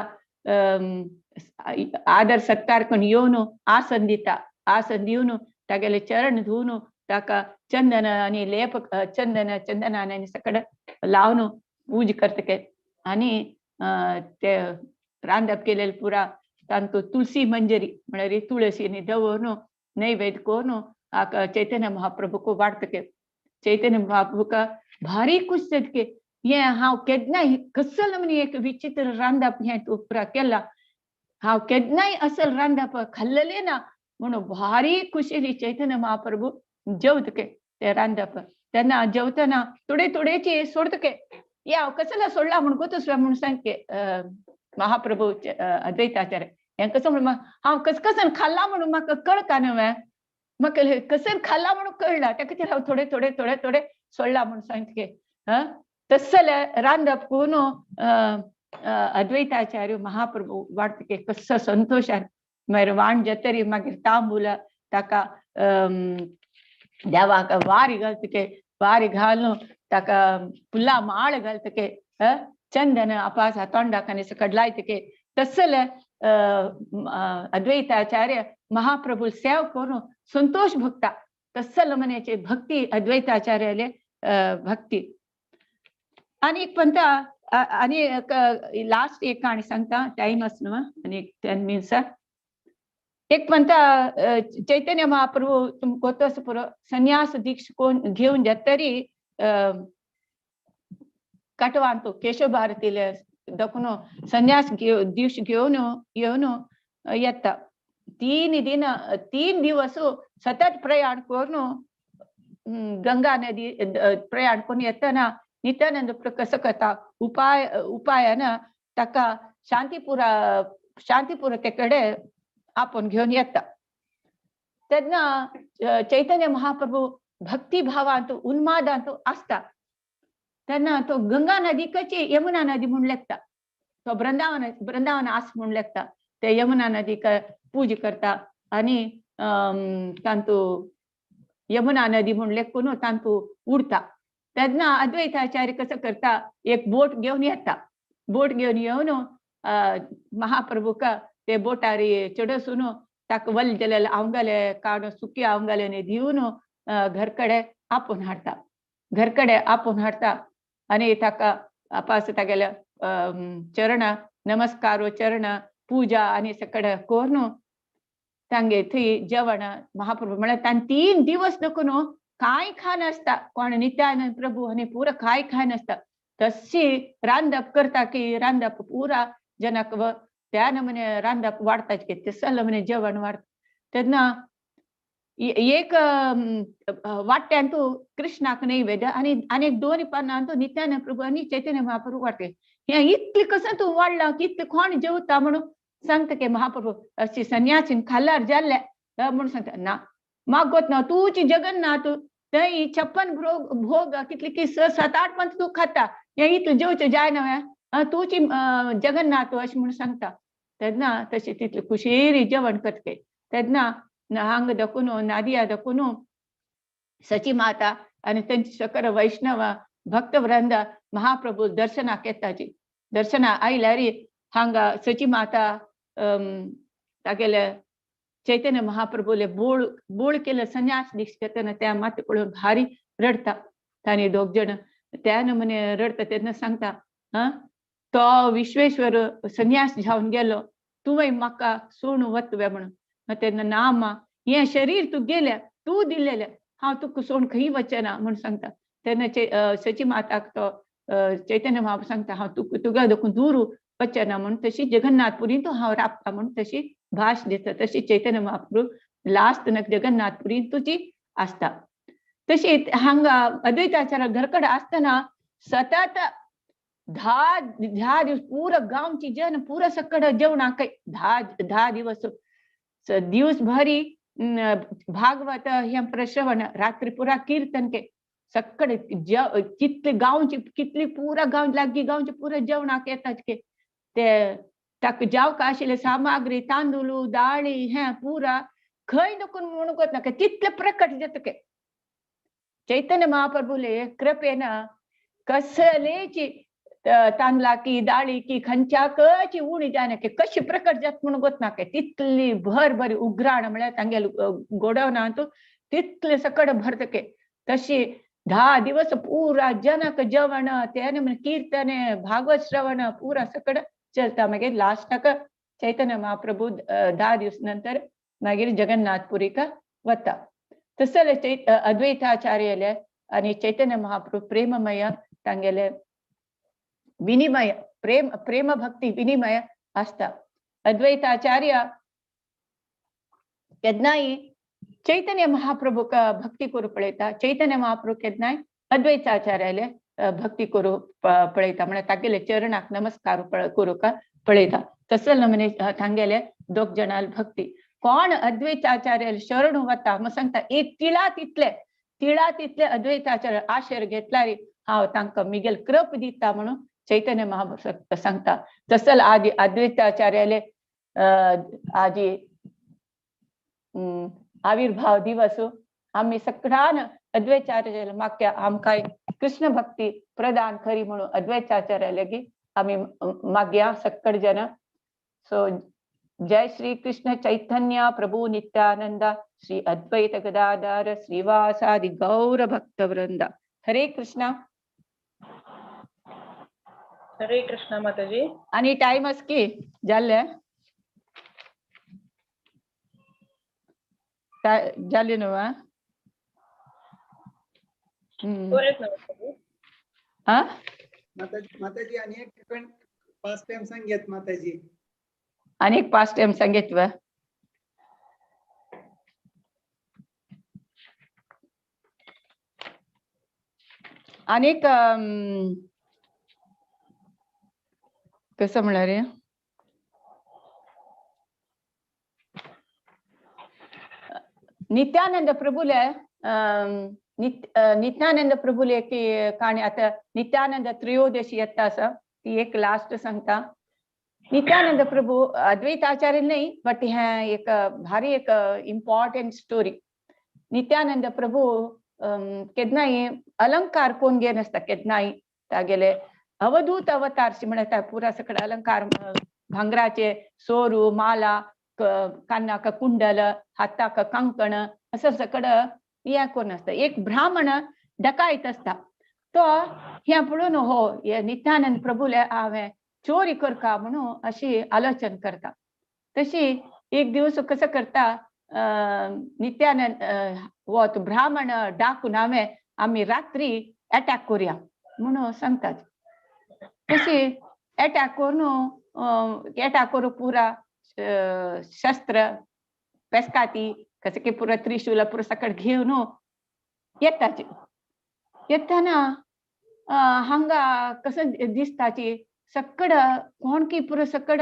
आदर सत्कार करून येवन आसन दिता. आसन दिवन तागेले चरण धुवन ताका चंदन आनी लेप चंदन चंदनान आनी सगळें लावन पूज करतके आनी ते रांदप केलेले पुरा तांतू तुळसी मंजरी म्हळ्यार तुळसी दवरून नैवेद्य करून हाका चैतन्य महाप्रभूक वाडतके. चैतन्य महाप्रभूक भारी खुश जातके हें हांव केन्नाय कसल म्हण एक विचित्र रांदप हें तूं पुरा केला हांव केन्नाय असल रांदप खाल्लेलें ना म्हणून भारी खुशेली चैतन्य महाप्रभू जेवतके ते रांदप. तेन्ना जेवतना थोडे थोडेची सोडतके हे हांव कसला सोडला म्हण गोतुसवा म्हणून सांगके महाप्रभू अद्वैताचार्य हें कसं म्हणून हांव कसकसन खाल्ला म्हणून म्हाका कळटा न्हय म्हाका कसन खाल्ला म्हणून कळला त्या खातीर हांव थोडे थोडे थोडे थोडे सोडला म्हणून सांगते. तसले रांदप करून अद्वैताचार्य महाप्रभू वाडतके कसो संतोशान मागीर वाण जातरी मागीर तांबूल ताका देवाक वारी घालतके वारी घालून ताका फुलां माळ घालतके चंदन आपास तोंडाक आनी सकड लायतके तसले अद्वैताचार्य महाप्रभू सेव करून संतोष भोगता. तसल म्हण्याचे भक्ती अद्वैताचार्याले भक्ती. आनी एक पंता आनी लास्ट एक काणी सांगता, टायम आस न्हू आनी 10 मिनट्स. एक म्हणटा चैतन्य महाप्रभू तुमकां गोत आसा पुरो संन्यास दीक्षा कोण घेवन जातरी कटवांतू केशव भारतीले दखून संन्यास दीक्ष घेवन येवन येता. 3 दिवस सतत प्रयाण करून गंगा नदी प्रयाण करून येतना नित्यानंद कसं करता उपायान ताका शांतीपुरा तेकडे आपण घेवन येता. तेन्ना चैतन्य महाप्रभू भक्तिभावांत उन्मादांत आसता. तेन्ना तो गंगा नदी कशी यमुना नदी म्हूण लेखता, तो वृंदावन आस म्हूण लेखता. ते यमुना नदीक पूजा करता आनी तांतू यमुना नदी म्हूण लेखून तांतू उडता. तेन्ना अद्वैताचार्य कसं करता, एक बोट घेवन येता. बोट घेवन येवन महाप्रभूक ते बोटारी चडसून ताका वल जलेले आंवगले काडून सुकी आंवगले दिवन घरकडे आपोवन हाडटा. घरकडे आपोवन हाडटा आनी ताका अपास तागेल्या चरण नमस्कार चरण पूजा आनी सगळे करून तांगे थंय जेवण महाप्रभू म्हळ्यार तांणी 3 दिवस देखून कांय खानासता. कोण नित्यानंद प्रभू आनी पुरा कांय खानासता. तशी रांदप करता की रांदप पुरा जनाक त्या नमुने रांदप वाडटा की तसो नमुने जेवण वाडटा. तेन्ना एक वाट्यांतू कृष्णाक नैवेद्य आनी आनी 2 पानांतू नित्यानंद प्रभू आनी चैतन्य महाप्रभू वाडटे. हें इतलें कसं तूं वाडलां की इतलें कोण जेवता म्हणून सांगता की महाप्रभू अशी संन्यासीन खाल्यार जाल्ले म्हणून सांगता. ना मागोत ना तूची जगन्नाथ थंय 56 भोग कितले की 6-7-8 पंत तूं खाता, हें इतलें जेवचें जायना हें तूची जगन्नाथ अशें म्हणून सांगता. तेन्ना तशें तितलें खुशेरी जेवण करता. तेन्ना हांग दखून नादिया दखून सची माता आनी तेंची सकल वैष्णव भक्तवृंद महाप्रभू दर्शनाक येताची. दर्शना आयल्यार हांगा सची माता तागेले चैतन्य महाप्रभूले बोळ बोळ केलं संन्यास दीक्षा घेतना त्या माते पळोवन भारी रडता. तांणी दोग जण त्या नमुने रडता. तेन्ना सांगता, हा तो विश्वेश्वर संन्यास जावन गेलो, तुवें म्हाका सोडून वतवे म्हणून. तेन्ना ना मा, हें शरीर तूं गेल्या, तूं दिलेलें, हांव तुका सोडून खंय वचना म्हूण सांगता. तेन्ना सची माताक तो चैतन्य महाप्रभू सांगता, हांव तुका तुका देखून दूर वचना म्हूण. तशी जगन्नाथपुरी तूं हांव राबता म्हूण तशी भाश दिता. तशी चैतन्य महाप्रभू लास्ट नक जगन्नाथपुरी तुजी आसता. तशी हांगा अद्वैताचार्य घरकडे आसतना सतत 10 दिवस पुरा गांवची जन पुरा सकड जेवणाक 10 दिवस दिवसभरी भागवत हे प्रश्रवण, रात्री पुरा कीर्तन के सकड कितले गांवची कितली पुरा गांव लागीं गांवचे पुरा जेवणाक येतात के ते ताका जावका आशिल्ले सामग्री तांदूळ दाळी हें पुरा खंय देखून म्हणूंक वतना तितले प्रकट जाता के. चैतन्य महाप्रभूले कृपेन कसलेची तांदळाकी दाळीकी खंयच्याकची उणी जायना की कशी प्रकट जात म्हणून गोत नाके. तितली भर बरी उग्राण म्हळ्यार तांगेले गोडवनांतू तितले सकड भरतके. तशी 10 दिवस पुरा जनक जेवण तें कीर्तन भागवत श्रवण पुरा सकड चलता. मागीर लास्टाक चैतन्य महाप्रभू 10 दिवस नंतर मागीर जगन्नाथपुरीक वता. तसले अद्वैताचार्यले आनी चैतन्य महाप्रभू प्रेममय तांगेले विनिमय प्रेम प्रेम भक्ती विनिमय आसता. अद्वैताचार्य केन्नाय चैतन्य महाप्रभूक भक्ती करूं पळयता. चैतन्य महाप्रभू केन्नाय अद्वैताचार्याले भक्ती करूं पळयता, म्हळ्यार तागेले चरणाक नमस्कार करूंक पळयता. तसो नमुने तांगेले दोग जाणां भक्ती. कोण अद्वैताचार्य शरण वता मग सांगता एक तिळा तितले तिळा तितले अद्वैताचार्य आशेर घेतल्यार हांव तांकां मिगेल कृप दिता म्हणून चैतन्य महाप्रभू सांगता. तसल आदी अद्वैताचार्याले आजी आविर्भाव दिवस आमी सगळ्यान अद्वैताचार्याले मागच्या आमकां कृष्ण भक्ती प्रदान करी म्हणून अद्वैताचार्याले लागीं आमी मागया सगळे जण. सो जय श्री कृष्ण चैतन्य प्रभु नित्यानंद श्री अद्वैत गदाधर श्रीवासादि गौर भक्त वृंद. हरे कृष्णा. हरे कृष्ण माताजी. आणि टाइम आस की जाल्ले जाले न्हू? माताजी माताजी आणि एक पाच टाइम सांगेत माताजी. आणि एक पाच टाइम सांगेत वा. आणि कसं म्हणणार रे, नित्यानंद प्रभुले नित्यानंद प्रभुले की काणी. आता नित्यानंद त्रयोदशी येता आसा ती एक लास्ट सांगता. नित्यानंद प्रभू अद्वैत आचार्य नाही, बट हे एक भारी एक इम्पॉर्टंट स्टोरी. नित्यानंद प्रभू केन्नाय अलंकार कोण घे नासता, केन्नाय तागेले अवधूत अवतार म्हणटा पुरा सगळे अलंकार भांगराचे सोरू माला कानाक कुंडल हाताक कंकण असं सगळं हें करून आसता. एक ब्राह्मण डकायत आसता तो हें पळोवन हो हे नित्यानंद प्रभूले हांवें चोरी करका म्हणून अशी आलोचन करता. तशी एक दिवस कसं करता नित्यानंद हो तो ब्राह्मण डाकून हांवें आमी रात्री अटॅक करूया म्हणून सांगतात. तशी अटॅक करून अटॅक करून पुरा शस्त्र पेस्काती कसं की पुरा त्रिशूल पुरा सकट घेऊन येताची. येताना हांगा कसं दिसताची सकड कोण की पुरो सकड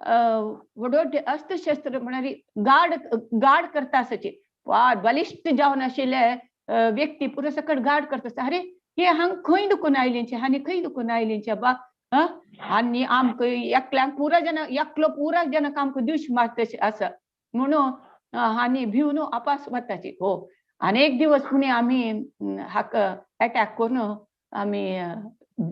व्हडो अस्त्रशस्त्र म्हळ्यार गार्ड गार्ड करता आसाची वा बलिश्ट जावन आशिल्ले व्यक्ती पुरो सकट गार्ड करता आसता. अरे हे हांग खंय दुखून आयलींचे आनी खंय दुखून आयलींचे बा आनी आमकां एकल्यांक पुरा जन एकलो पुरा जनक आमकां दिवश मारतशें आसा म्हणून आनी भिवन आपास वताची. हो आनी एक दिवस पुणी आमी हाका अटॅक करून आमी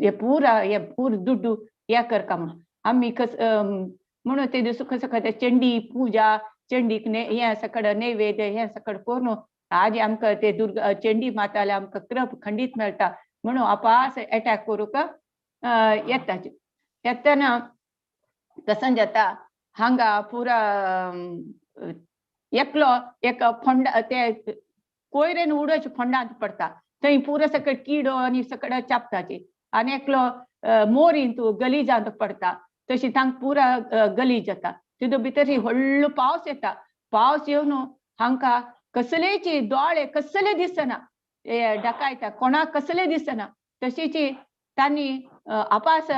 हे पुरा हे पूर दुड्डू हे करका म्हणून आमी कस म्हणून ते दिवस कसं करता चंडी पूजा चंडीक हे सगळं नैवेद्य हे सगळं करून आज आमकां ते दुर्गा चंडी माताले आमकां कृप खंडीत मेळटा म्हणून आपास अटॅक करूंक येता. येतना कसं जाता हांगा पुरा एकलो एक फोंडा ते कोयरेन उडोवचे फोंडांत पडटा थंय पुरो सगळे किडो आनी सगळं चापताची. आनी एकलो मोरींत गलीजांत पडटा तशी तांकां पुरा गलीज जाता. तितून भितर व्हडलो पावस येता. पावस येवन हांकां कसलेची दोळे कसले दिसना डकायता कोणाक कसले दिसना तशीची तांणी आपास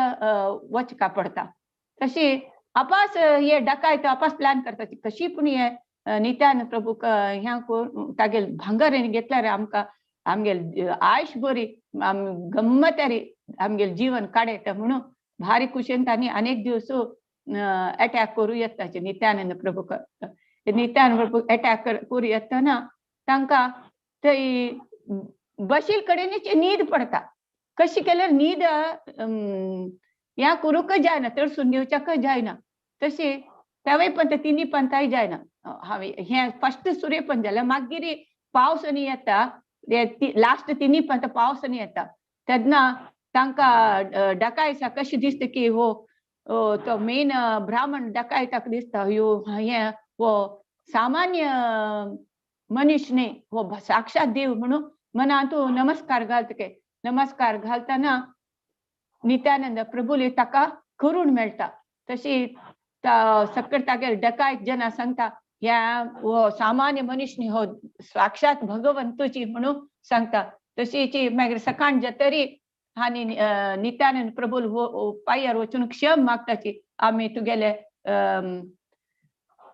वचका पडटा. तशी आपास हे डकायता आपास प्लॅन करता कशी पूण हे नित्यानंद प्रभूक ह्या करून तागेल भांगर घेतल्यार आमकां आमगेल आयुष बरी आम गम्मत आमगेल जीवन काडयता म्हणून भारी खुशेन तांणी अनेक दिवस अटॅक करूं येता नित्यानंद प्रभूक. नित्यानंद प्रभू अटॅक करूं येतना तांकां थंय बशील कडेन न्हीद पडटा. कशी केल्यार न्हीद ह्या करूंकच जायना तडसून घेवच्याकच जायना. तशी तेवय पण तिन्ही पंथाय जायना. हांवें हें फस्ट सूर्यपंथ जाल्यार मागीर पावस आनी येता लास्ट तिन्ही पंथ पावस आनी येता तेन्ना तांकां डकायसा कशें दिसता की हो तो मेन ब्राह्मण डकायताक दिसता ह्यो हें हो सामान्य मनीस न्ही हो साक्षात देव म्हणून मनांत नमस्कार घालता. के नमस्कार घालतना नित्यानंद प्रभुले ताका करून मेळटा. तशी सकट तागेर डकायत जना सांगता ह्या हो सामान्य मनीस न्ही हो साक्षात भगवंतूची म्हणून सांगता. तशीची मागीर सकाळ जातरी आनी नित्यानंद प्रभू हो पांयार वचून क्षम मागताची आमी तुगेले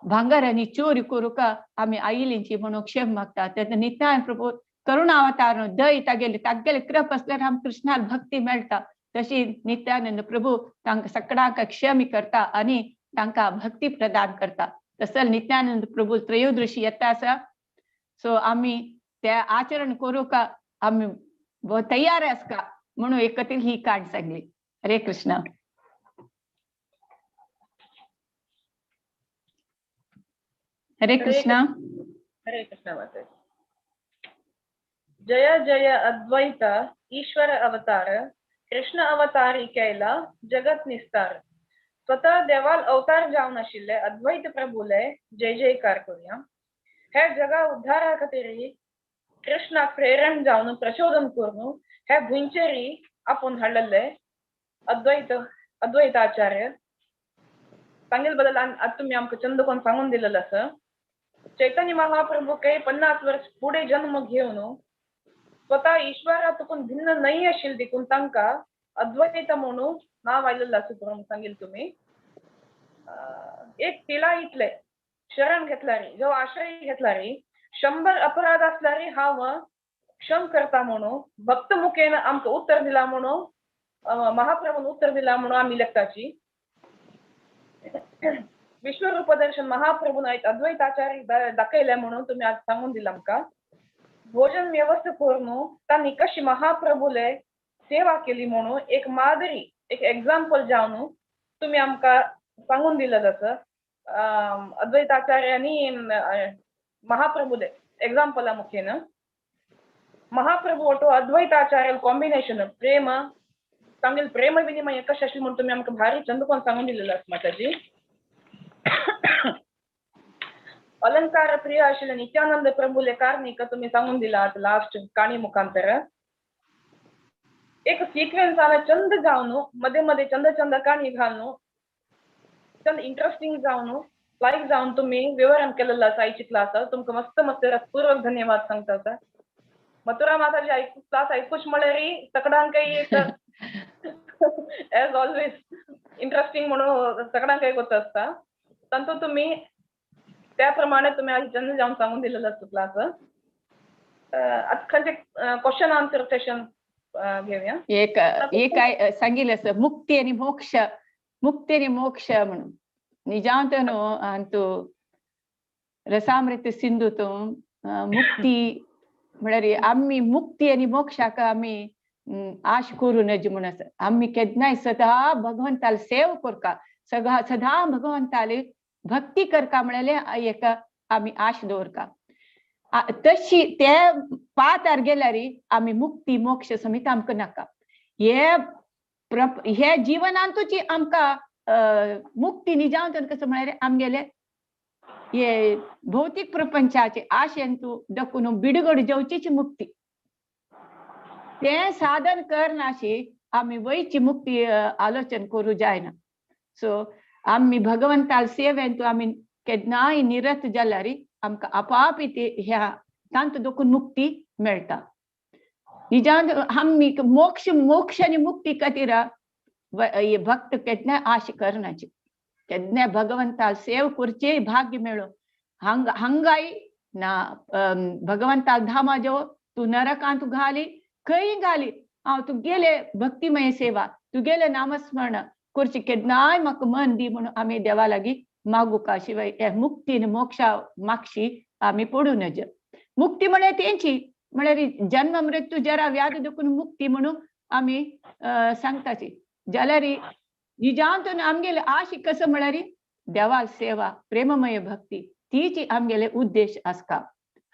भांगर आनी चोरी करूंक आमी आयिल्लींची म्हणून क्षम मागता. तेन्ना नित्यानंद प्रभू करुणावतार दय तागेले तागेले कृप आसल्यार आमकां कृष्णाल भक्ती मेळटा. तशी नित्यानंद प्रभू तांकां सगळ्यांक क्षमी करता आनी तांकां भक्ती प्रदान करता. तसो नित्यानंद प्रभू त्रयोदशी येता आसा. सो आमी ते आचरण करूंक आमी तयार आसका म्हणून एकत्र ही काण सांगली. हरे कृष्ण. हरे कृष्ण. हरे कृष्ण माता. जय जय अद्वैत ईश्वर अवतार कृष्ण अवतारी केला जगत निस्तार. स्वतः देवाल अवतार जावन आशिल्ले अद्वैत प्रभुले जय जयकार करुया. हे जगा उद्धारा खातीर कृष्णाक प्रेरण जावन प्रचोदन करून हे भुंयचेरी आपोवन हाडलेले अद्वैत अद्वैताचार्य तांगेल बद्दल आतां तुमी आमकां चंद कोण सांगून दिलेलो आसा. चैतन्य महाप्रभू काही 50 वर्ष फुडें जन्म घेवन स्वतः ईश्वरा तुकून भिन्न न्हय आशिल्ले देखून तांकां अद्वैत म्हणून नांव आयलेलें आसा म्हणून सांगील तुमी. एक तिला इतले शरण घेतल्यारी जो आश्रय घेतल्यारी 100 अपराध असल्यारी हांव क्षम करता म्हणून भक्त मुखेन आमकां उत्तर दिला म्हणून महाप्रभून उत्तर दिला म्हणून आमी लेखताची. विश्वरूप दर्शन महाप्रभून अद्वैताचार्य दाखयले म्हणून तुमी आज सांगून दिला आमकां. भोजन व्यवस्था करून तांणी कशी महाप्रभूले सेवा केली म्हणून एक मादरी एक एग्जाम्पल जावन तुमी आमकां सांगून दिलं जसं अद्वैताचार्यांनी महाप्रभूले एग्जाम्पला मुखेन. महाप्रभू ओटो अद्वैताचार्य कॉम्बिनेशन प्रेम तांगेल प्रेम विनिमय कशें आशिल्लें म्हणून तुमी आमकां भारी चंद कोण सांगून दिलेलो आसा माताजी. अलंकार प्रिय आशिल्ले नित्यानंद प्रभूले कारणीक तुमी सांगून दिला लास्ट काणी मुखांतर. एक सिक्वेन्स आला चंद जावन मध्ये मध्ये चंद चंद काणी घालून चंद इंटरेस्टिंग जावन लायक जावन तुम्ही विवरण केलेलं आसा आयची क्लास. तुमकां मस्त मस्त रसपूर्वक धन्यवाद सांगता आसा. मथुरा माताजी आयकू क्लास आयकूच म्हळ्यार सगळ्यांकय एक एज ऑलवेज इंटरेस्टिंग म्हणून सगळ्यांकय होत आसता. तांतूत तुम्ही त्या प्रमाणे तुम्ही आज चंद जावन सांगून दिलेलं आसा क्लास. आतां खंयचे क्वेश्चन आन्सर सेशन घेऊया. एक एक सांगितलं असं मुक्ती आणि मोक्ष, मुक्ती आणि मोक्ष म्हणून निजांतनु अंतु रसामृत सिंधुतू मुक्ती म्हळ्यार आमी मुक्ती आनी मोक्षाक आमी आश करूं नज म्हूण आसा. आमी केन्नाय सदा भगवंताल सेव करका, सदा सदा भगवंताली भक्ती करका म्हळ्यार एक आमी आश दवरका. तशी ते पातार गेल्यार आमी मुक्ती मोक्ष समेत आमकां नाका. हे हे जिवनांतूच आमकां मुक्ती निजांतून कसं म्हळ्यार आमगेले हे भौतिक प्रपंचाचे आशेन तूं दखून बिडगड जेवचीच मुक्ती ते साधन करनाशी आमी वयची मुक्ती आलोचन करूं जायना. सो आमी भगवंताल सेवेन तूं आमी केन्नाय निरत जाल्यार आमकां आपाप ह्या तांतूं दोकून मुक्ती मेळटा. निजांत आमी मोक्ष मोक्ष आनी मुक्ती खातीर भक्त केन्नाय आश करनाची, केन्नाय भगवंताल सेव करचे भाग्य मेळो. हांग हांगाय ना भगवंताल धामा जो तूं नरकांत घाली खंय घाली हांव तुगेले भक्तिमय सेवा तुगेले नामस्मरण करची केन्नाय म्हाका मन दी म्हणून आमी देवा लागीं मागुका शिवाय हे मुक्ती आनी मोक्षा मागशी आमी पडूं नज. मुक्ती म्हळ्यार तेंची म्हळ्यार जन्म मृत्यू जरा व्याध दुखून मुक्ती म्हणून आमी सांगताची. जाल्यार निजांतून आमगेले आश कसं म्हळ्यार देवा सेवा प्रेममय भक्ती तीच आमगेले उद्देश आसता.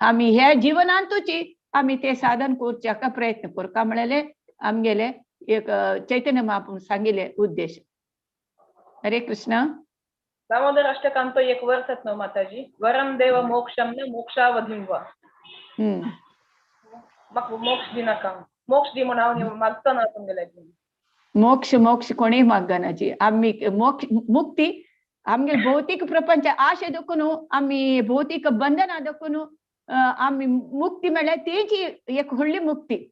आमी हे जिवनांतूच आमी ते साधन करच्याक प्रयत्न करका म्हळ्यार आमगेले एक चैतन्य महाप्रभू सांगिल्ले उद्देश. हरे कृष्ण. दामोदर अष्टकांतो एक वर्स न्हू माताजी, वरम देव मोक्षम न मोक्षावधिं वा. म्हाका मोक्ष दिनाका, मोक्ष दी म्हणून हांव मागता ना तुमगेले. मोक्ष मोक्ष कोणीय मागनाची. आमी मोक्ष मुक्ती आमगे भौतिक प्रपंच आशे दखून आमी भौतिक बंधना दखून आमी मुक्ती मेळ्ळ्यार तेची एक व्हडली मुक्ती.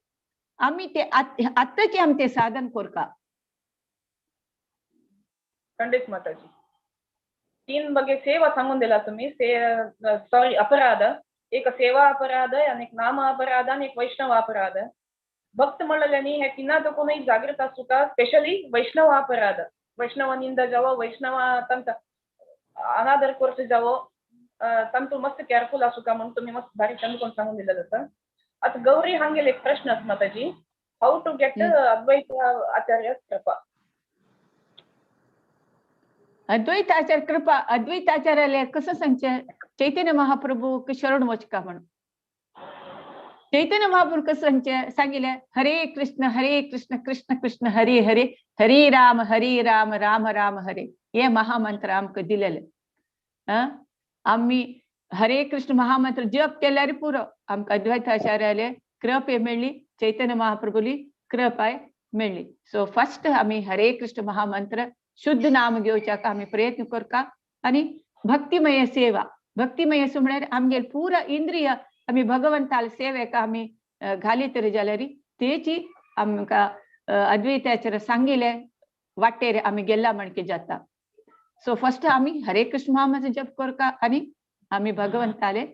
आमी ते आत्ताचे आमी ते साधन करका. खंडीत माताजी. 3 बगे सेवा सांगून दिला तुम्ही. सॉरी अपराध, एक सेवा अपराध आणि एक नाम अपराध आणि एक वैष्णव अपराध. भक्त म्हणलेल्यांनी हे तिना दखूनय जागृत आसूका. स्पेशली वैष्णव अपराध, वैष्णव निंदा जावो, वैष्णव तांकां अनादर करचो जावो, तांतू मस्त केअरफुल आसूका म्हणून तुम्ही मस्त भारी चंद कोण सांगून दिलं जातं. आता गौरी हांगेल एक प्रश्न आसा माताजी, how to get Advaita Acharya कृपा. अद्वैत आचार्य कृपा, अद्वैत आचार्याले कसं सांगचे चैतन्य महाप्रभू शरण वचका म्हणून. चैतन्य महाप्रभू कसं सांगितले, हरे कृष्ण हरे कृष्ण कृष्ण कृष्ण हरे हरे, हरे राम हरे राम राम राम हरे, हे महामंत्र आमकां दिलेले. आमी हरे कृष्ण महामंत्र जप केल्यार पुरो, आमकां अद्वैताचार्याले कृपे मेळ्ळी, चैतन्य महाप्रभुली कृपाय मेळ्ळी. सो फर्स्ट आमी हरे कृष्ण महामंत्र शुद्ध नाम घेवच्याक आमी प्रयत्न करता. आनी भक्तिमय सेवा, भक्तिमय म्हळ्यार आमगेले पुरा इंद्रिय आमी भगवंताल सेवेक आमी घाली तरी जाल्यार तेची आमकां अद्वैताचार्य सांगिले वाटेर आमी गेल्ला म्हणके जाता. सो फर्स्ट आमी हरे कृष्ण महामंत्र जप करता आनी आमी भगवंताले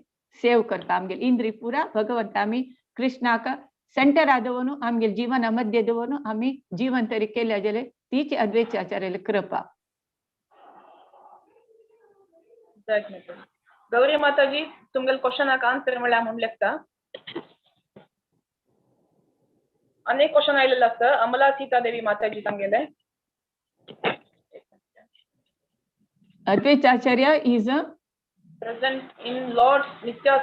सेव करता. आमगेले इंद्रिय पुरा भगवंत आमी कृष्णाक सेंटर दवरून आमगेले जीवना मध्य दवरून आमी जीवन तरी केल्या जाल्यार तीच अद्वैताचार्याले कृपा. गौरी माताजी, तुमगेले क्वेश्चनाक आन्सर म्हळ्यार म्हूण लेखता. अनेक क्वेश्चन आयलेले आसता अमला सीता देवी माताजी सांगेले. Advaitacharya is present in Lord's Nitya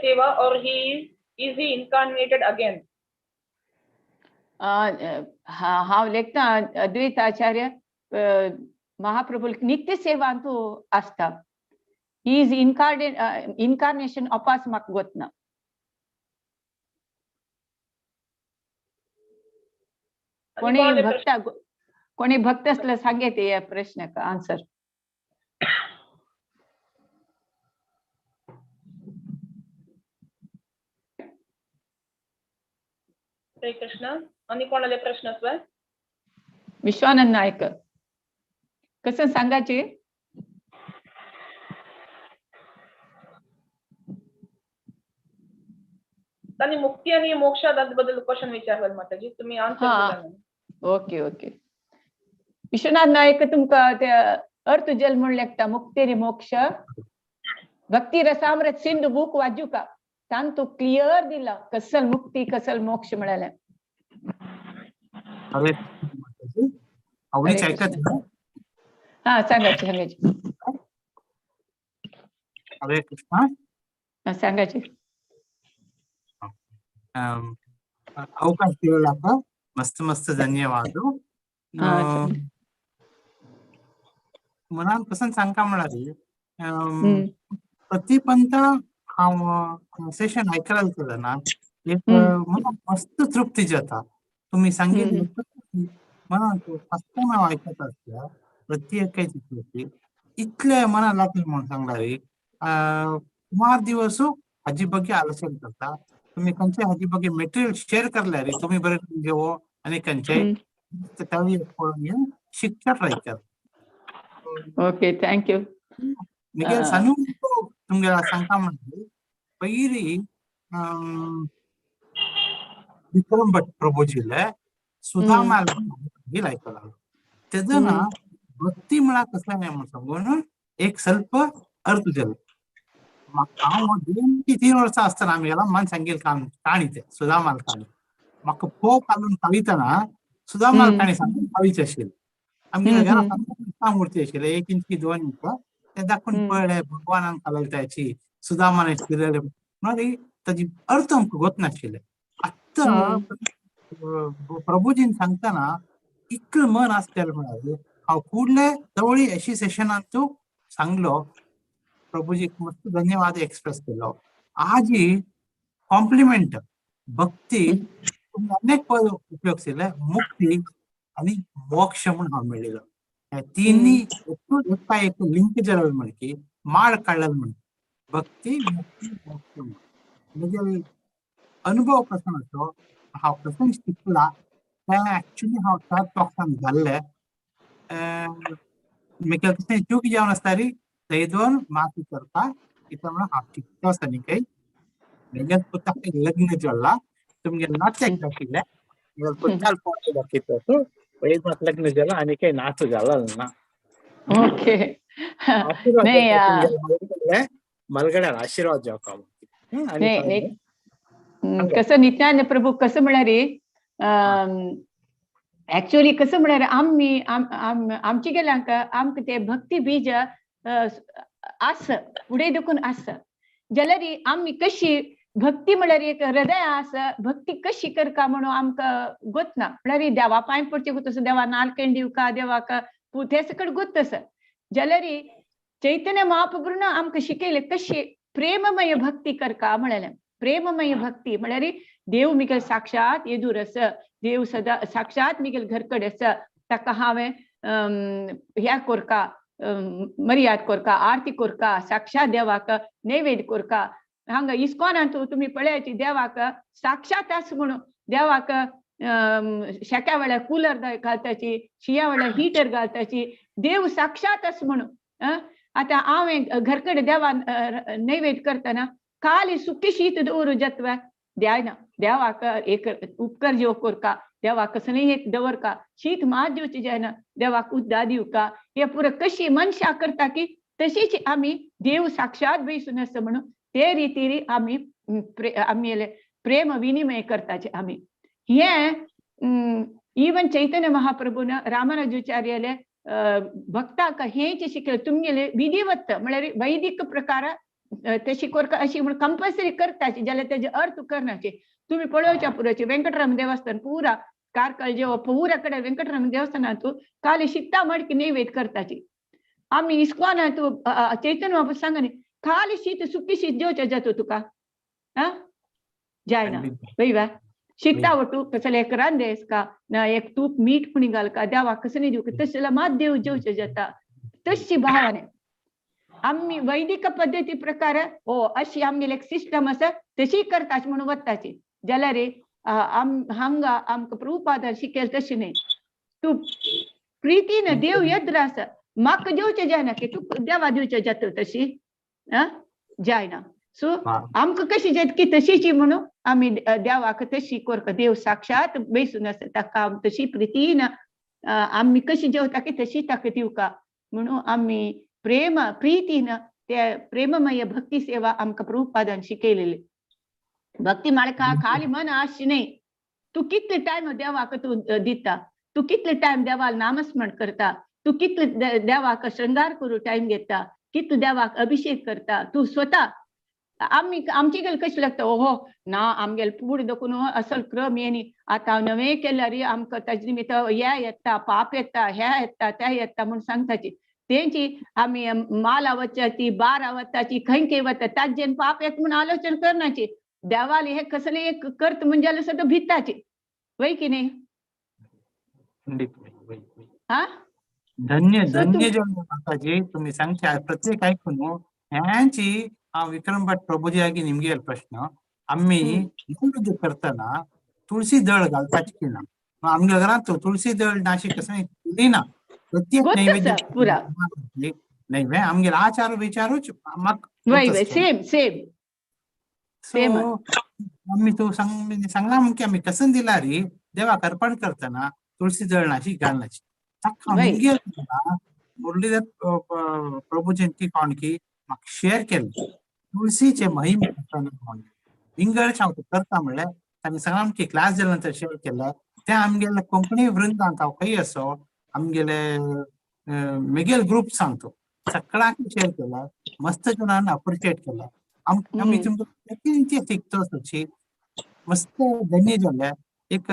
Seva, or he is he incarnated again? हांव लेखता अद्वैताचार्य महाप्रभू नित्य सेवांतू आसता. He is incarnation अपास म्हाका गोतना. कोणी भक्त कोणी भक्त असलं सांगेत या प्रश्नाक आन्सर. हरे कृष्ण. आणि कोणाले प्रश्न असवा? विश्वानंद नायक कसं सांगायचे? त्यांनी मुक्ती आणि मोक्षाबद्दल क्वेश्चन विचारलं माताजी, तुम्ही आन्सर दिला. Okay okay. विश्वनाथ नायक तुमका ते अर्थ जल म्हणून लेखता मुक्ती आणि मोक्ष भक्ती रसामृत सिंधू बुक वाजू का तान तो क्लियर दिला कसल मुक्ती कसल मोक्ष मिळाले. अरे ऐकत हा सांगायचे सांगायचे. हरे कृष्णा. सांगायचे. अवकाश दिलेला मस्त मस्त धन्यवाद. मनान पसंत सांगता म्हणाली प्रतिपंत हांव सेशन ऐकलं ना एक मनाक मस्त तृप्ती जाता. तुम्ही सांगितलं मनाक फर्स्ट टाइम हांव आयकत आसता प्रत्येकाची तृप्ती इतले मनाक लागले म्हणून सांगला. सुमार दिवस हाजी ಬಗ್ಗೆ आलोचना करता. तुम्ही खंयचे हाजी ಬಗ್ಗೆ मटेरियल शेअर करल्यार तुम्ही बरें घेवो आनी खंयचे पळोवन घेवन शिक्षक ट्राय कर. Okay thank you. मिगेल सनू तुमगेला सांगता म्हणजे पयली विक्रम भट प्रभुजीले सुधा माल आयकला तेजो ना भक्ती म्हळ्यार कसलें काय म्हण सांगून एक ಸ್ವಲ್ಪ अर्थ जालो. हांव 2 की 3 वर्सां आसतना आमगेला मान सांगेल काणी ते सुधा माल काणी म्हाका फोक घालून कावितना सुधा माल काणी सांगून कावीच आशिल्ली. आमगेल्या घरा मूर्ती आशिल्ली 1 इंच की 2 इंच ते दाखोवन पळयलें भगवानान घालले त्याची सुदामान शिरले म्हणून ताजी अर्थ आमकां गोत नाशिल्ले. आतां प्रभुजीन सांगतना इतलें मन आसलें म्हळ्यार हांव फुडले जवळी अशी सेशनांत सांगलो प्रभुजीक मस्त धन्यवाद एक्सप्रेस केलो. आजी कॉम्प्लिमेंट भक्ती अनेक पद उपयोग केले मुक्ती आणि मोक्ष म्हणून हांव मेळिल्लो. तिन्ही एका एक लिंक जालें म्हण की माळ काडलें म्हण भक्ती मुक्ती मोक्ष म्हण. अनुभव कसो आसलो हांव कसो शिकला तें एक्चुअली हांव त्याच बॉक्सान घाल्लें. म्हाका कशें चूक जावन आसता री थंय दोन माफी करता कित्याक म्हणून हांव शिकता आसता न्ही काही म्हगे पुताक लग्न जालां तुमगे नात्याक दाखयलें पुताल फोटो दाखयता पयलीं मात लग्न जालां आनी काही नाच जाला ना. ओके. मलगड्यार आशीर्वाद जावका. कसं नित्यानंद प्रभू कसं म्हळ्यार ऍक्च्युअली कसं म्हळ्यार आमी आमचे गेल्यांक आमकां ते भक्ती बीज आस फुडें देखून आस जाल्यार आमी कशी भक्ती म्हळ्यार एक हृदय आसा, भक्ती कशी करका म्हणून आमकां गोत ना. म्हळ्यार देवा पांय पडचे गोत आसा, देवा नालकेण दिवका, देवाक ते सकड गोत आसा. जाल्यार चैतन्य महाप्रभून आमकां शिकयलें कशी प्रेममय भक्ती करका म्हळ्यार. प्रेममय भक्ती म्हळ्यार देव मिगेल साक्षात येदूर आसा, देव सदा साक्षात मिगेल घरकडे आसा, ताका हांवें ह्या कोरका, मर्याद कोरका, आरती कोरका, साक्षात देवाक नैवेद्य कोरका. हांगा इस्कॉनांत तुमी पळयाची देवाक साक्षात आस म्हणून देवाक शेक्या वेळार कुलर घालताची, शिया वेळार हिटर घालताची, देव साक्षात आस म्हणून. आतां हांवें घरकडे देवान नैवेद्य करतना खाली सुकी शीत दवरू जातवा द्यायना, देवाक एक उपकार जेव कोरका, देवाक कसलें एक दवरका, शीत मात दिवची जायना, देवाक उद्दा दिवका. हे पुरो कशी मनशां करता की तशीच आमी देव साक्षात बैसून आसा म्हणून ते रितीरी आमी आमी प्रेम विनिमय करताचे आमी. हे इवन चैतन्य महाप्रभून रामानुजाचार्याले भक्ताक हेंच शिकयलें, तुमगेले विधिवत म्हळ्यार वैदिक प्रकार तशी कोरका अशी म्हण कंपल्सरी करताची, जाल्यार तेजे अर्थ करनाचे. तुमी पळोवच्या पुरोचे वेंकटराम देवस्थान पुरा कार्कळ जेव पुरा कडेन वेंकटराम देवस्थानांत काली शिकता मडकी नैवेद्य करताची. आमी इस्कॉनांत चैतन्य महाप्रभू सांगा न्ही, खाली शीत सुकी शीत जेवचे जातो तुका आ जायना वय शिकता वटू कसले एक रांदेस का ना एक तूप मीठ पुणी घालका देवाक कसले दिवका, तशें जाल्यार मात देव जेवचे जाता. तशी भावाने आमी वैदिक पद्दती प्रकार हो अशी आमगेली एक सिस्टम आसा तशी करता अशें म्हणून वताची. जाल्यार हांगा आमकां प्रभुपादान शिकयलें तशें न्ही, तूं प्रितीन देव येद्र आसा, म्हाका जेवचें जायना की तूं देवा दिवचें जाता तशी जायना. सो आमकां कशी जाता की तशीची म्हणून आमी देवाक तशी कोरका, देव साक्षात बैसून आसा ताका तशी प्रितीन आमी कशी जेवता की तशी ताका दिवका म्हणून आमी प्रेम प्रीतीन ते प्रेममय भक्ती सेवा आमकां प्रभुपादान शिकयलेली. भक्ती म्हळ्यार खाली मन आसची न्ही, तूं कितले टायम देवाक तूं दिता, तूं कितले टायम देवाक नामस्मरण करता, तूं कितले देवाक श्रृंगार करूं टायम घेता, कितले देवाक अभिषेक करता तूं स्वता. आमी आमचे गेले कशें लागता, ओहो ना आमगेले पूड दखून असल क्रम येनी, आतां हांव नवें केल्यार आमकां ताजे निमित्त हे येता, पाप येता, हे येता, ते येता म्हूण सांगताची. तेंची आमी माला वचाची, बारा वताची, खंय खंय वता ताजेन पाप येता म्हूण आलोचन करनाची. देवाले हे कसले एक करत म्हणजे जाल्यार सुद्दां भिताची वय की न्ही. हा धन्य धन्य माताजी, तुम्ही सांगता प्रत्येक ऐकून ह्यांची हांव विक्रम भट प्रभुजी आगी निमगेल प्रश्न. आमी नैवेद्य करतना तुळशी दळ घालपाची की ना? आमच्या घरात तुळशी दळ नाशी कसं ना प्रत्येक नैवेद्य पुरा नाही आमगेले आचार विचारूच सेम सेम सेम. आमी तूं सांगला म्हण की आमी कसं दिला रे देवाक अर्पण करतना तुळशी दळ नाशी घालनाची. ताका मुरलीधर प्रभुजीन की कोण की म्हाका शेअर केलें तुळसीचे महिम विंगड हांव करता म्हणल्यार तांणी सांगलां की क्लास जाल्या नंतर शेअर केलें तें आमगेले कोंकणी वृंदांत हांव खंय असो आमगेले मेगेल ग्रुप सांगतो सगळ्यांक शेअर केला, मस्त जणांना अप्रिशिएट केला. आमी तुमकां प्रतिनित्य शिकतो अशी मस्त धन्य जाले, एक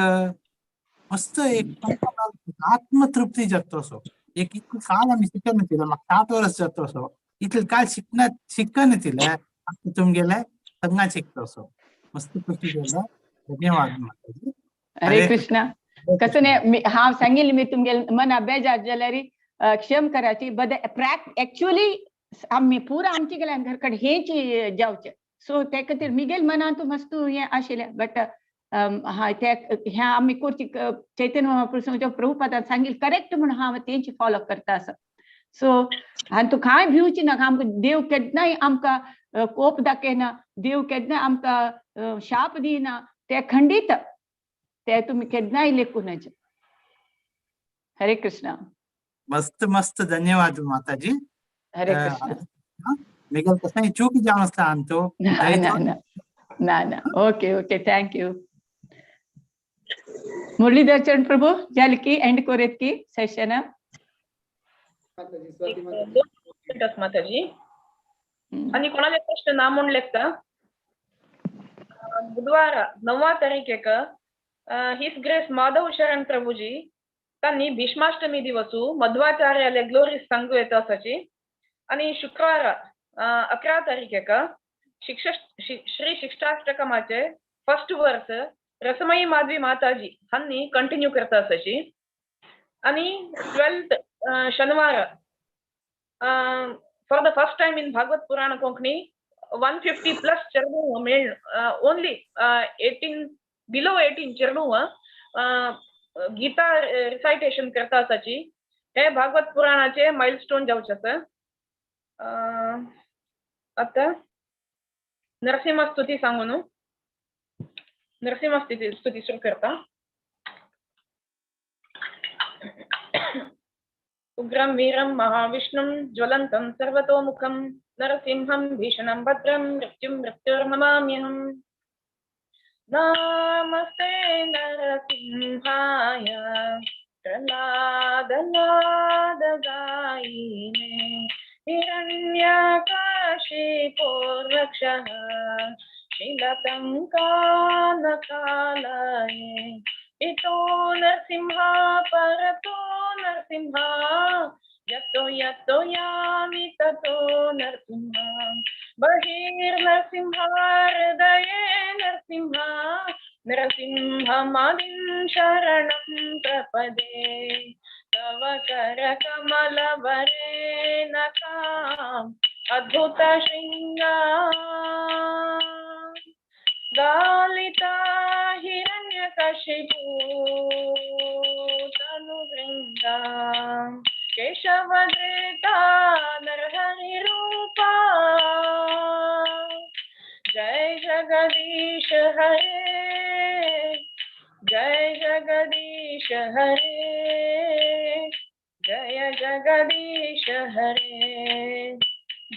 मस्त एक आत्मतृप्ती जाता असो. एक इतलो काल आमी शिकन तिले, म्हाका 7 वर्स जाता असो, इतले काल शिकन तिले आतां तुमगेले संगा शिकतो असो. मस्त खुशी जाले. धन्यवाद माताजी. हरे कृष्णा. कसं नाही हांव सांगिल्लें मी तुमगेले मना बेजार जाल्यार क्षम कराची, बट एक्चुअली आमी पुरा आमचे गेल्यान घरकडे हेच जावचें. सो ते खातीर मिगेल मनांत मस्त हें आशिल्लें, बट हा ते ह्या आमी करची चैतन्य महाप्रभू प्रभुपादान सांगिल्लें करेक्ट म्हणून हांव तेंची फॉलो करता आसा. सो आनी तूं कांय भिवची नाका, आमकां देव केन्नाय आमकां कोप दाखयना, देव केन्नाय आमकां शाप दिना, ते खंडीत ते तुमी केन्नाय लेखूं नज. हरे कृष्णा. मस्त मस्त धन्यवाद माताजी. हरे कृष्णा. मेगेल कसं चूक जावन आसता आमचो. ना ना ना ना, okay okay, thank you. Muralidhar Charan Prabhu जाले की एंड कोरेत की सेशन. माताजी आणि कोणाले प्रश्न ना म्हूण लेखता? बुधवार 9 तारीखेक his grace Madhav शरण प्रभुजी तांणी भीष्माष्टमी दिवसू मध्वाचार्याले ग्लोरीस सांगू येता आसाची. आणि शुक्रार 11 तारीखेक श्री शिक्षाष्टकमाचे फर्स्ट वर्स रसमयी माधवी माताजी हांनी कंटिन्यू करता आसाची. आणि 12th शनिवार for the first time in Bhagavat Purana Konkani 150 plus चेडू मेळ ओनली 18 बिलो 18 चेडू गीता रिसायटेशन करता आसाची. हे भागवत पुराणाचे माइलस्टोन जावचे आसा. आतां नरसिंह स्तुती सांगू न्हू, नरसिंह स्तुती सुरू करता. उग्रं वीरं महाविष्णुं ज्वलन्तं सर्वतोमुखं नरसिंहं भीषणं भद्रं मृत्युं मृत्युर्नमाम्यहम्. नमस्ते नरसिंहाय प्रह्लादनादगायिने हिरण्यकशिपोर्वक्षः शिलतङ्कानकालये इतो नरसिंह परतो नरसिंह यतो यतो यामि ततो नरसिंह बहिर्नरसिंह हृदये नरसिंह नरसिंहमादिं शरणं प्रपदे तव करकमलवरे नकाम् अद्भुत शृङ्गा गालिता हिरण्यकशिपु तनुभृङ्गा केशवधृता नरहरिरूपा जय जगदीश हरे जय जगदीश हरे जय जगदीश हरे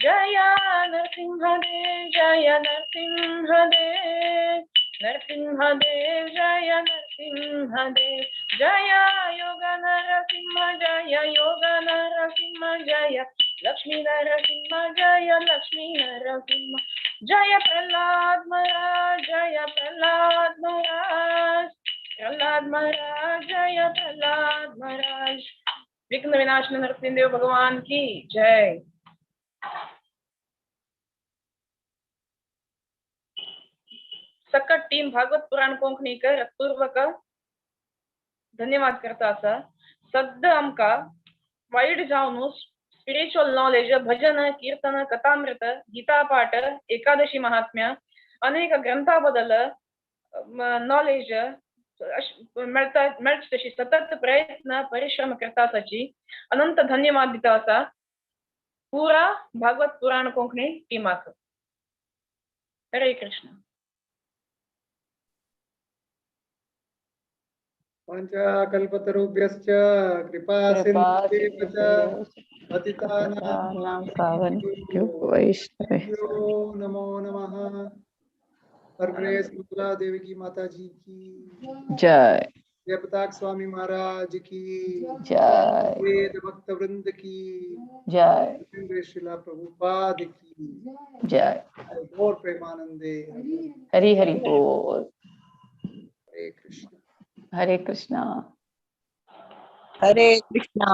जय नरसिंहदेव जय नरसिंहदेव नरसिंहदेव जय नरसिंहदेव जय योग नरसिंह जय योग नरसिंह जय लक्ष्मी नरसिंह जय लक्ष्मी नरसिंह जय प्रहलाद महाराज जय प्रहलाद महाराज प्रहलाद महाराज जय प्रहलाद महाराज. विघ्न विनाश नरसिंहदेव भगवान की जय. सकट टीम भागवत पुराण कोंकणी कर पूर्वक धन्यवाद करता आसा. सद्द आमकां वायट जावन स्पिरिच्युअल नॉलेज भजन कीर्तन कथामृत गीता पाठ एकादशी महात्म्य अनेक ग्रंथा बदल नॉलेज मेळटा मेळचे तशी सतत प्रयत्न परिश्रम करता आसाची अनंत धन्यवाद दिता आसा पुरा भागवत पुराण कोंकणी टीमाक. हरे कृष्ण. पञ्चकल्पतरुभ्यश्च कृपा सिन्धुभ्यश्च पतितानां पावनेभ्यो वैष्णवेभ्यो नमो नमः. हर मथुरा देवी की माता जी की जय. जय प्रताप स्वामी महाराज की जय. वेद भक्त वृंद की जय. श्रीला प्रभुपाद की जय. और प्रेमानंदे हरि हरि बोल. हरे कृष्ण हरे कृष्णा हरे कृष्णा.